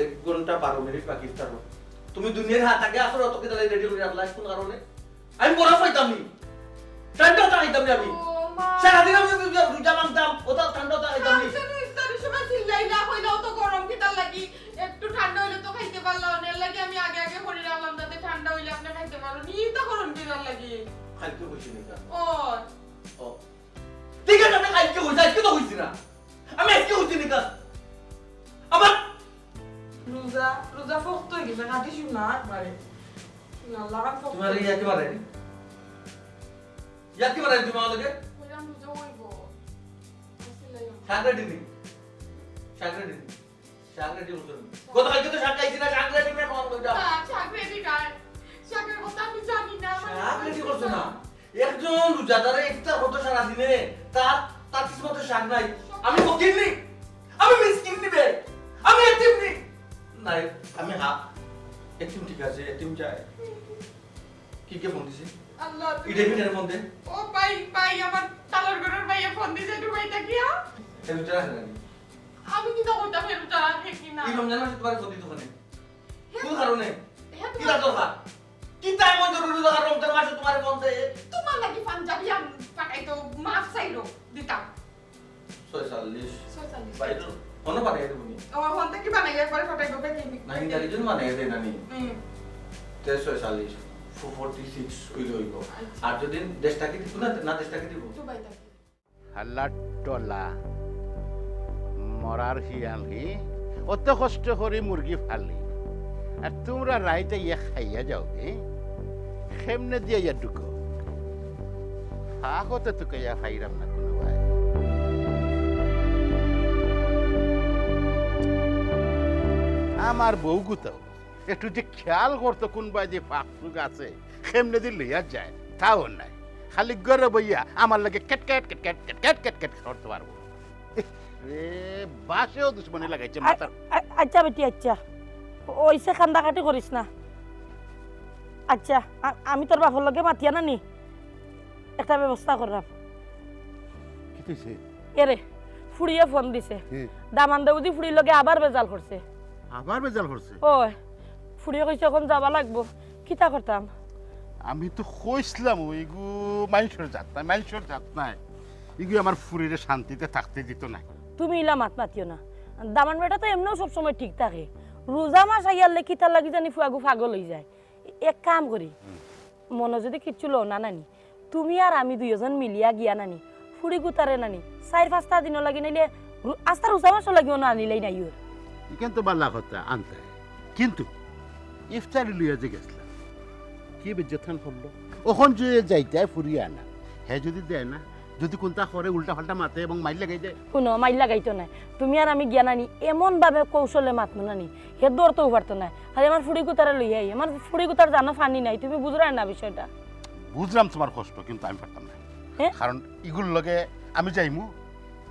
এক ঘন্টা বারো মিনিট বাকি ইফতার অর। তুমি দুনিয়ার হাত আগে আসর অত কিতা রেডি করি রাখলা, কুন কারণে? আমি বরফ খাইতাম নি। ঠান্ডা অতা খাইতাম নি আমি। ও মা। সারাদিন আমি রোজা, রোজা ভাঙতাম, অতা ঠান্ডা অতা খাইতাম নি। আপনে তো ইফতারির সময় চিল্লাইলা, কইলা অত গরম কিতার লাগি? একটু ঠান্ডা অইলে তো খাইতে পারলা, এর লাগি আমি আগে আগে করি রাখলাম, যাতে ঠান্ডা অইলে আপনে খাইতে পারইন। ইতা গরম কিতার লাগি? কালকে কইছি নি তা? ও। ও। ঠিক আছে, আমি কালকে কইছি, আজকে তো কইছি না। আমি আজকে কইছি নি তা? আমার রোজা, রোজা ফক্ত অই গেছে, কাটি শুনা একবারে। না, লাগান ফক্ত। তুমার ইয়াকি মারে? ইয়াকি মারে তুমার লগে? কইলাম রোজা অইবো। আসলে শাক রেডি নি? শাক রেডি নি? শাক রেডি করছো নি? গতকালকে তো শাক খাইছি না, শাক রেডি না, তোমার কইটা? না, শাক রেডি নাই। শাকের কথা আমি জানি না, আমার শাক রেডি করছো না? একজন রোজাদারে ইফতার করতো সারাদিনে, তার, তার কিসমতো শাক নাই। আমি ফকির নি? আমি মিসকিন নি বে? আমি এতিম নি? নাই, আমি হা-, এতিম ঠিক আছে, এতিম চাই। কি কে ফোন দিছে? আল্লাহ, তুমি ইটা কিতার ফোন দে? ও ভাই, ভাই, আমার তালর ঘরর ভাইয়ে ফোন দিছে দুবাই থাকিয়া। হে রোজা রাখে না নি? আমি কিতা করতাম, হে রোজা রাখে কি না? এই রমজান মাসে তুমারে ফোন দিতো কেনে? হে কোন কারণে? হে কিতা দরকার? কিতা এমন জরুরি দরকার রমজান মাসে তুমারে ফোন দে? তুমার লাগি পাঞ্জাবি আন-, পাঠাইতো, মাফ চাইলো, দিতাম। ছয়চল্লিশ। ছয়চল্লিশ। ভাই, তো ফোনও বানাই দেবো নি? ও, ফোন থেকে বানাই একবারে ফাটাই দেবো, কি? না, ইন্টারভিউ বানাই দেয় না নি? হুম। তে ছয়চল্লিশ, ফোর ফোর্টি সিক্স হইলে হইব। আচ্ছা। আর যদি দেশ থাকি দিব না, না দেশ থাকি দিব? দুবাই থাকি। হাল্লা টলা, মরার হিয়াল হি, অত কষ্ট করি মুরগি ফালি, আর তুমরা রাইতে ইয়া খাইয়া যাও গে, কেমনে দিয়া ইয়া ঢুকো? ফাঁকতে তুকাইয়া ফাইরাম না কোনো ভাই। আমার বউ গুতাও একটু যে খেয়াল করতো কোন বায় যে ফাঁক ফুক আছে, কেমনে দি লইয়া যায়, তাও নাই। খালি ঘরে বইয়া আমার লগে কেট কেট কেট কেট কেট কেট কেট কেট করতে পারবো। রে, বাসেও দুশমনি লাগাইছে আ-, মাথার। আ-, আচ্ছা বেটি, আচ্ছা, ওইসে কান্দাকাটি করিস না। আচ্ছা, আ-, আমি তোর বাপর লগে মাতিয়া না নি, একটা ব্যবস্থা করলাম। কি কইছে? এরে, ফুড়িয়ে ফোন দিছে। হুম। দামান্দে বুঝি ফুড়ির লগে আবার বেজাল করছে। আবার বেজাল করছে? ওই, ফুড়িয়ে কইছে, "এখন যাবা লাগবো।" কিতা করতাম? আমি তো কইছিলাম, ওইগু মাইনষর জাত নায়, মাইনষর জাত নায়। ইগু আমার ফুড়িরে শান্তিতে থাকতে দিত না। তুমি ইলা মাত মাতিও না। দামান বেটা তো এমনেও সবসময় ঠিক থাকে। রোজা মাস আইয়ারলে কিতার লাগি জানি ফুয়াগু পাগল অই যায়। এক কাম করি, হুম। মনো যদি কিচ্ছু লও না নানি, তুমি আর আমি দুইজন মিলিয়া গিয়া নানি, ফুড়ি গুতারে নানি, চাইর পাঁচটা দিনও লাগি নাইলে রু-, আস্তা রোজা মাসও লাগিও না আনিলাই নাই ওর। ইখান তো বালা কথা আনতে, কিন্তু ইফতারি লইয়া যে গেছলাম, কি বেজ্জতখান করলো? অখন যে যাইতে ফুরিয়া না, হে যদি দেয় না, যদি কোনটা করে উল্টা পাল্টা মাতে এবং মাইর লাগাই দেয়। হুনো, মাইর লাগাইতো নায়। তুমি আর আমি গিয়া নানি এমন ভাবে কৌশলে মাতমু নানি, হে ধরতেও পারতো নায়। খালি আমার ফুড়ি গুতারে লইয়া আই, আমার ফুড়ি গুতার জানো ফানি নাই, তুমি বুঝরায় না বিষয়টা। বুঝলাম তোমার কষ্ট, কিন্তু আমি পারতাম না। হে? কারণ ইগুর লগে আমি যাইমু,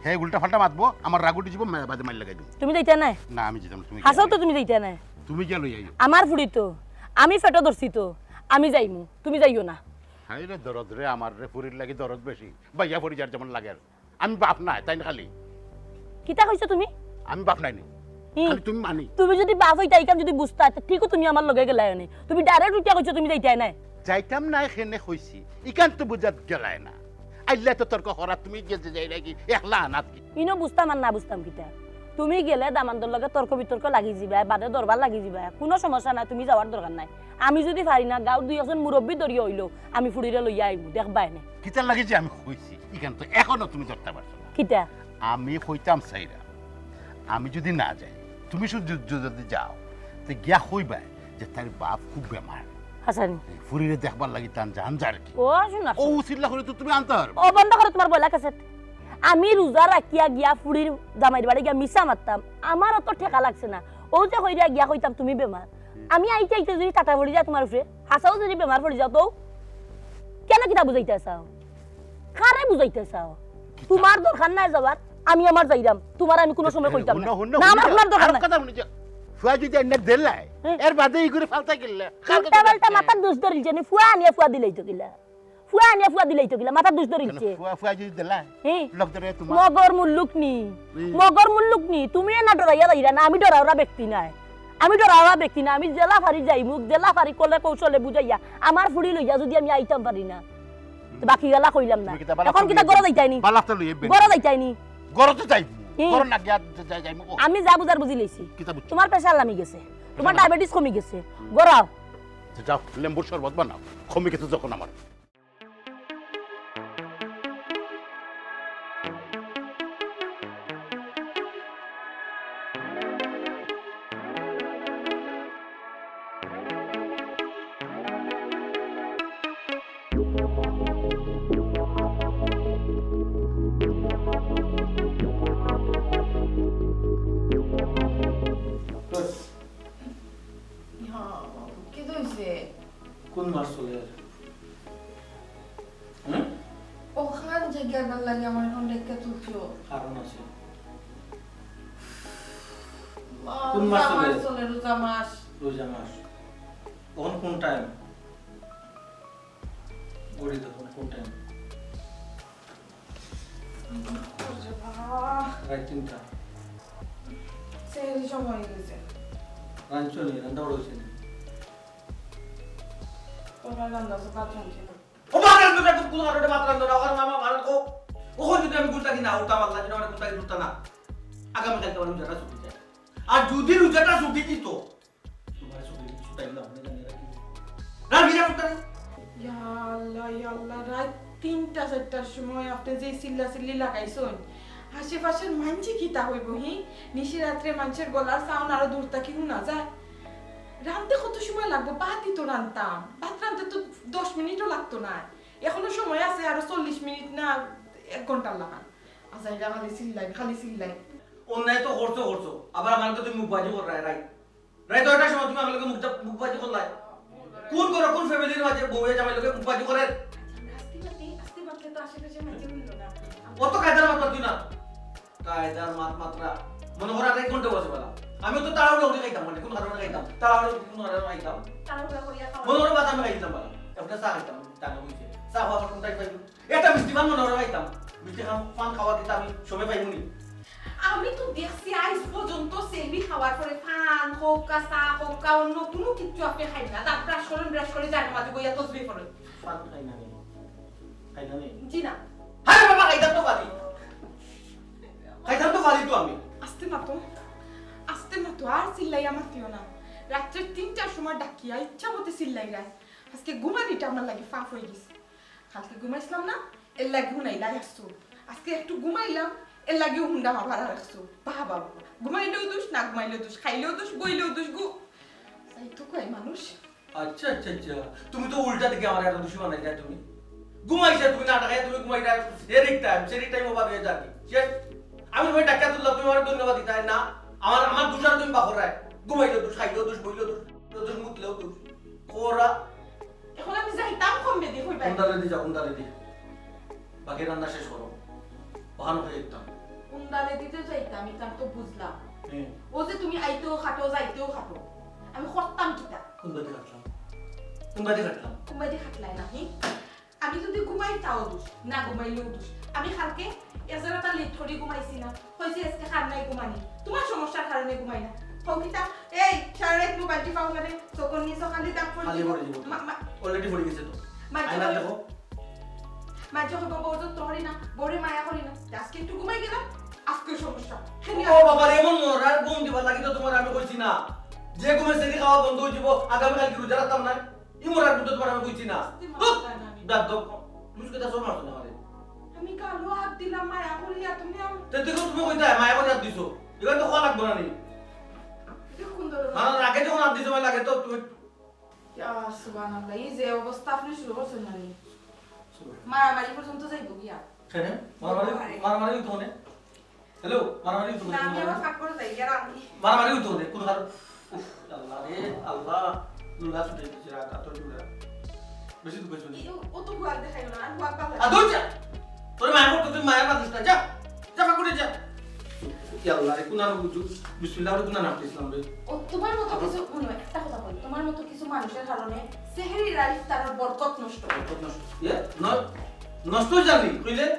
হে উল্টা পাল্টা মাতবো, আমার রাগ উঠি যাইবো, মা-, বাদে মাইর লাগাই দিবো। তুমি যাইতায় নায়? না, আমি যাইতাম না, তুমি হাছাও তো গিয়া তুমি যাইতায় নায়। তুমি গিয়া লইয়া আইও। আমার ফুড়ি তো, আমি পেটো ধরছি তো, আমি যাইমু, তুমি যাইও না। হায় রে দরদ রে, আমার রে ফুড়ির লাগি দরদ বেশি। বাইয়া ফুড়ি যার যেমন লাগের। আমি বাপ নায়, তাইন খালি। কিতা কইছো তুমি? আমি বাপ নায় নি। হুম। খালি তুমি মানি। তুমি যদি বাপ অইতায়, ইখান যদি বুঝতায়, তে ঠিকও তুমি আমার লগে গেলায় অনে। তুমি direct উঠিয়া কইছো তুমি যাইতায় নায়। যাইতাম নায় কেনে কইছি, ইখান তো বুঝাত গেলায় না। আইল্লায় তো তর্ক করা, তুমি গেছে যাইরায় কি, একলা আনাত কি? ইনো বুঝতাম আর না বুঝতাম কিতা? তুমি গেলে দামান্দর লগে তর্ক বিতর্ক লাগি যিবায়, বাদে দরবার লাগি যিবায়, কুনু সমস্যা নাই, তুমি যাওয়ার দরকার নাই। আমি যদি পারি না, গাঁওর দুই একজন মুরব্বি ধরিয়া অইলেও আমি ফুড়িরে লইয়া আইমু, দেখবায় নে। কিতার লাগি যে আমি কইছি, ইখান তো এখনো তুমি ধরতা পারছো না। কিতা? আমি কইতাম চাইরাম, আমি যদি না যাই, তুমি শুধু যু-, যু-, যদি যাও, তে গিয়া কইবায় যে তাইর বাপ খুব বেমার। হাছানি। এই ফুড়িরে দেখবার লাগি তান জান যার কি। ও, শুনো, ও শুনো। উচিল্লা করে তো তুমি আনতা পারবায়। ও, বন্ধ করো তোমার বলা ক্যাসেট। আমি রোজা রাখিয়া গিয়া ফুড়ির জামাইর বাড়ি গিয়া মিছা মাততাম, আমারও তো ঠেকা লাগছে না। ও যে কইরা গিয়া কইতাম তুমি বেমার, হুম। আমি আইতে আইতে যদি টাটা পড়ি যায় তোমার উপরে, হাছাও যদি বেমার পড়ি যাও তো, কেনে কিতা বুঝাইতায় চাও? কারে বুঝাইতায় চাও? কিতা? তোমার দরকার নাই যাওয়ার, আমি আমার যাইরাম। তোমারে আমি কুনু সময় এ, কইতাম না। হুনো, হুনো, না, আমার হুনো, হুনার দরকার আর নাই। কথা হুনো যে, ফুয়া যদি আইনা দিলায়, হ্যাঁ। এর বাদে ইগুরে ফালতা গেলে, উল্টা পাল্টা মাথার দোষ ধরিলছে নি, ফুয়া আনিয়া ফুয়া দিলাইতো কিলা। ফুয়া আনিয়া ফুয়া দিলাইতো কিলা, মাথার দোষ ধরিলছে। কেনে ফুয়া, ফুয়া যদি দিলায়, হ্যাঁ। লগ ধরে তোমার। মগর মুল্লুক নি, হুম। মগর মুল্লুক নি, তুমি এনা ডরাইয়া যাইরায় না, আমি ডরাওরা ব্যক্তি নায়। আমি ডরাওয়া ব্যক্তি না, আমি যেলা পারি যাইমু, যেলা পারি কলে কৌশলে বুঝাইয়া, আমার ফুড়ি লইয়া যদি আমি আইতাম পারি না, তে বাকি গেলা কইলাম না। তুমি কিতা বালা এখন কিতা তুমি ঘরো যাইতায় নি? বালা তো লইয়া বেন। ঘরো যাইতায় নি? ঘরো তো যাইমু। হুম। ঘরো না গিয়া যা-, যা-, যাইমু। ও। আমি যা বুঝার বুঝি লইছি। কিতা বুঝছো? তোমার প্রেশার লামি গেছে, তোমার শোনো। ডায়াবেটিস কমি গেছে। হুম। ঘরো আও। আচ্ছা, যাও, লেম্বুর শরবত বানাও, কমি গেছে যখন আমার। ইয়া, বাবু, কিতা অইছে? কোন মাছ চলে আর? হুম? ওখান যে গেবার লাগে আমার এখন ডেকে তুলছো। কারণ আছে। মা, কোন মাস রোজা চলে? মাস চলে, রোজা মাস। রোজা মাস। এখন কোন টাইম? ঘড়ি দেখো কোন টাইম। রাত তিনটা। সেহরি সময় হয়ে গেছে। রাঁধছো নি, রান্না বাড়া হয়েছে নি? তোমার রান্না আছে, ভাত রাঁধছি না। ও ভাত রাঁধছো না, কোন কারণে ভাত রাঁধছো না? ওখানে মামা ভাড়া কো। ওখানে যদি আমি গুলতা কি না উঠতাম, আল্লাহ যদি আমার গুলতা কি উঠতা না। আগামীকালকে আমার রোজাটা ছুটি যায়। আর যদি রোজাটা ছুটি দিত, তোমার ছুটি, ছুটাই না, আপনি জানিয়ে রাখি। রাত বিনা উঠতা না। ইয়া আল্লাহ, ইয়া আল্লাহ, রাত তিনটা চারটার সময় আপনি যে চিল্লা চিল্লি লাগাইছেন, আশেপাশের মানষে কিতা কইবো, হি? নিশি রাত্রে মানষের গলার sound আরো দূর থাকি হুনা যায়। রানতে কত সময় লাগবো? ভাতই তো রানতাম, ভাত রানতে তো দশ মিনিটও লাগতো না। এখনো সময় আছে আরো চল্লিশ মিনিট না এক ঘন্টার লাগান। আচ্ছা, এটা খালি চিল্লাই, খালি চিল্লাই। অন্যায় তো করছো, করছো, আবার আমার লগে তুমি মুখবাজি কররায়, রাইট? রাইত নয়টার সময় তুমি আমার লগে মুখটা, মুখবাজি করলায়। কোন ঘরো, কোন ফ্যামিলির মাঝে বউয়ে জামাই লগে মুখবাজি করে? আস্তে মাতে, আস্তে মাতলে তো আশেপাশে মাঝে হইল না। অত কায়দার মাত মাতিও না। কায়দার মাত মাতরা। মনে করো আর এক ঘন্টা বসে বলা। আমি তো তাড়াহুড়া করে খাইতাম, মানে কোন কারণে খাইতাম? তাড়াহুড়া কোন কারণে খাইতাম? তাড়াহুড়া করিয়া খাওয়া। মনে করো বাদামে খাইতাম বলা। একটা চা খাইতাম, টাকা হইছে। চা খাওয়ার কোন টাইম পাইবো? একটা মিষ্টি পান মনে করো খাইতাম। মিষ্টি খান, পান খাওয়ার কিতা আমি সময় পাইবো নি? আমি তো দেখছি আইজ পর্যন্ত সেহরি খাওয়ার পরে পান হোক, চা হোক, অন্য কোনো কিচ্ছু আপনি খাইন না। দাঁত ব্রাশ করেন, ব্রাশ করে জায়গা মাঝে বইয়া তসবি পড়েন। পান খাই না নি? খাই না নি? জি না। আরে বাবা, খাইতাম তো পারি। খাইতাম তো পারি তো আমি। আস্তে মাতো, আস্তে মাতো, আর চিল্লাইয়া মাতিও না। রাত্রে তিনটার সময় ডাকিয়া ইচ্ছা মতো চিল্লাইরায়। আজকে ঘুমানিটা আমার লাগি পাপ হয়ে গেছে। কালকে ঘুমাইছিলাম না, এর লাগি হুনাইলাই আসছো। আজকে একটু ঘুমাইলাম, এর লাগিও হুন্ডা মাভারা রাখছো। বাহ, বাহ, বাহ। ঘুমাইলেও দোষ, না ঘুমাইলেও দোষ, খাইলেও দোষ, বইলেও দোষ, গু-, তাই তো কয় মানুষ। আচ্ছা, আচ্ছা, আচ্ছা। তুমি তো উল্টা দিকে আমার এত দোষী বানাই যায় তুমি। ঘুমাইছে তুমি, না ডাকাইয়া তুমি ঘুমাই যায়। সেহরির টাইম, সেহরির টাইম ওভার হয়ে যাবে। শেষ। আমি তোমায় ডাকিয়া তুললাম, তুমি আমার ধন্যবাদ দিতায় না। আমার, আমার দোষ আর তুমি বাখরায়। ঘুমাইলেও দোষ, খাইলেও দোষ, বইলেও দোষ, দোষ, মুতলেও দোষ। কোরা। এখন আমি যাইতাম কোন বেদি, কই ভাই? কোন দালে দি যাও, কোন দালে দি? বাকি রান্না শেষ করো। ওখান হয়ে একদম। কোন দালে দিতে যাইতাম, এটা তো বুঝলাম। হুম। ও যে তুমি আইতেও খাটো, যাইতেও খাটো। আমি করতাম কিতা? কোন বাদে কাটলাম? কোন বাদে কাটলাম? কোন বাদে কাটলাই না, হুম? আমি যদি ঘুমাই তাও দোষ, না ঘুমাইলেও দোষ। আমি কালকে এজারাটা লেট করি ঘুমাইছি না, কইছি আজকে কার নাই ঘুমানি, তোমার সমস্যার কারণে ঘুমাই না। কও কিতা? এই সারা রাত মোবাইল টিপাও মানে চোখের নিচে খালি দাগ পড়ে খালি যাবো। পড়ে যাবো। মা-, মা-, Already পড়ে গেছে তো। মাঝে আয়না কই-, দেখো। মাঝে কইবো বউর যত্ন করি না, বউরে মায়া করি না। আজকে একটু ঘুমাই গেলাম, আজকেও সমস্যা। খালি ও বাবা রে, এমন মরার ঘুম দিবার লাগি তো তোমার আমি কইছি না। যে ঘুমে সেহরি খাওয়া বন্ধ হয়ে যাবো, আগামীকাল কি রোজা রাখতাম না? ই মরার ঘুম তো তোমার আমি কইছি না। আস্তে মাতো ধুর, যায় না আমি। ডাক দাও। তুমি কি তা সব মারছো না আমারে? আমি গালো হাত দিলাম, মায়া করিয়া তুমি আম- তে দেখো তুমি কইতায়, মায়া করে হাত দিছো। এবার তো খাওয়া লাগবো না নি। এটা কোন ধরনের? মানে রাগে যখন হাত দিছো, মানে লাগে তো তুমি ইয়া, সুবহানাল্লাহ, এই যে অবস্থা আপনি শুরু করছেন না নি? মারামারি পর্যন্ত যাইবো গিয়া। কেনে? মারামারি, মারামারি হইতো কেনে? হ্যালো, মারামারি হইতো না, কেনে? আমি আবার ফাঁক করে যাই, গিয়া রান্ধি। মারামারি হইতো কেনে? কোন কারণ? উফ, আল্লাহ রে, আল্লাহ। লুলা ছুটে গেছে, রাত আটটা লুলা। বেশি দুঃখ হইছে না। এই, ও, ও তো হুয়ার দেখাইও না, আর হুয়ার পাল্লা। আ, দূর যা। তোর মায়ের মতো তুই মায়ের মানুষ না, যা। যা, ফাঁক করে যা। ইয়া আল্লাহ রে, কোন আরো বুঝু? বিসমিল্লাহ রে, কোন নাম দিছিলাম রে? ও, তোমার মতো কিছু, মনে হয়, একটা কথা বল, তোমার মতো কিছু মানুষের কারণে সেহরির আর ইফতারের বরকত নষ্ট হয়। বরকত নষ্ট। ইয়ে? ন-, নষ্ট জানি, কইলে?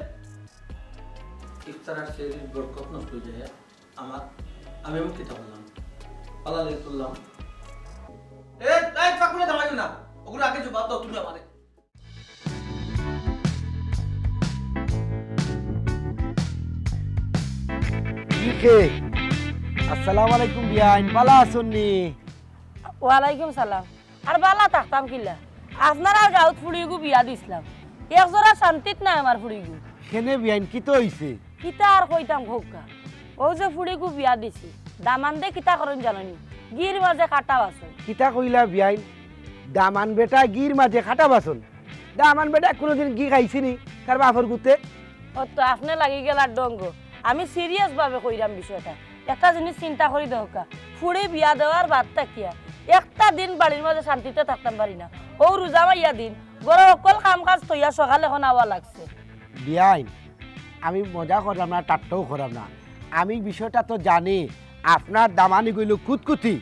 ইফতার আর সেহরির বরকত নষ্ট হয়ে যায়। আমার, আমি এমন কিতা বললাম? পালা লেগে তুললাম। এ, এই, ফাঁকুড়ে দাঁড়াইও না। ওগুলো আগে জবাব দাও তুমি আমারে। ই কে? আসসালামু আলাইকুম বিয়াইন, ভালা আছইন নি? ওয়ালাইকুম সালাম। আর ভালা থাকতাম কিলা? আপনারার গাঁওত ফুড়িগু বিয়া দিছলাম, এক জোড়া শান্তিত নাই আমার ফুড়িগু। কেনে বিয়াইন, কিতা অইছে? কিতা আর কইতাম কউক্কা, অউ যে ফুড়িগু বিয়া দিছি, দামান্দে কিতা করইন জানো নি? ঘির মাঝে কাটা বাছইন। কিতা কইলা বিয়াইন? দামান বেটা ঘির মাঝে কাটা বাছইন? দামান বেটা কুনুদিন ঘি খাইছে নি তার বাপর গুতে? অতো আপনে লাগি গেলা ডঙ্গ। আমি serious ভাবে কইরাম বিষয়টা। একটা জিনিস চিন্তা করি দেখউক্কা, ফুড়ি বিয়া দেওয়ার বাদ থাকিয়া একটা দিন বাড়ির মাঝে শান্তিতে থাকতাম পারি না। অউ রোজা মাইয়া দিন, ঘরর হকল কাম কাজ থইয়া সকালে অখন আওয়া লাগছে। বিয়াইন, আমি মজা কররাম না, ঠাট্টাও কররাম না। আমি বিষয়টা তো জানি, আপনার দামান্দ অইলো কুতকুতি।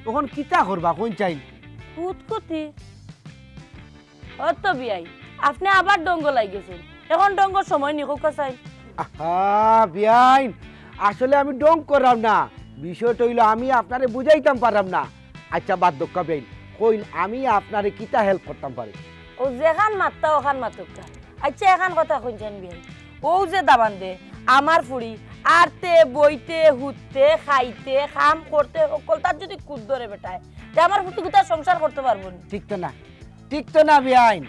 অখন কিতা করবা, কইন চাইন? কুতকুতি? অতো বিয়াইন, আপনে আবার ঢং করাত গেছইন, এখন ঢং করার সময় নি, কউক্কা চাই। আহা, বিয়াইন, আসলে আমি ঢং কররাম না, বিষয়টা অইলো আমি আপনারে বুঝাইতাম পাররাম না। আইচ্ছা, বাদ দেউক্কা বিয়াইন, কইন আমি আপনারে কিতা help করতাম পারি? অউ যেখান মাততা অখান মাতউক্কা। আইচ্ছা, এখান কথা কইন চাইন বিয়াইন, অউ যে দামান্দে আমার ফুড়ি আরতে, বইতে, হুততে, খাইতে, কাম করতে, হক্কলতাত যুদি খুত ধরে বেটায়, তে আমার ফুড়ি কিতা সংসার করতে পারবো নি? ঠিক তো না, ঠিক তো না বিয়াইন।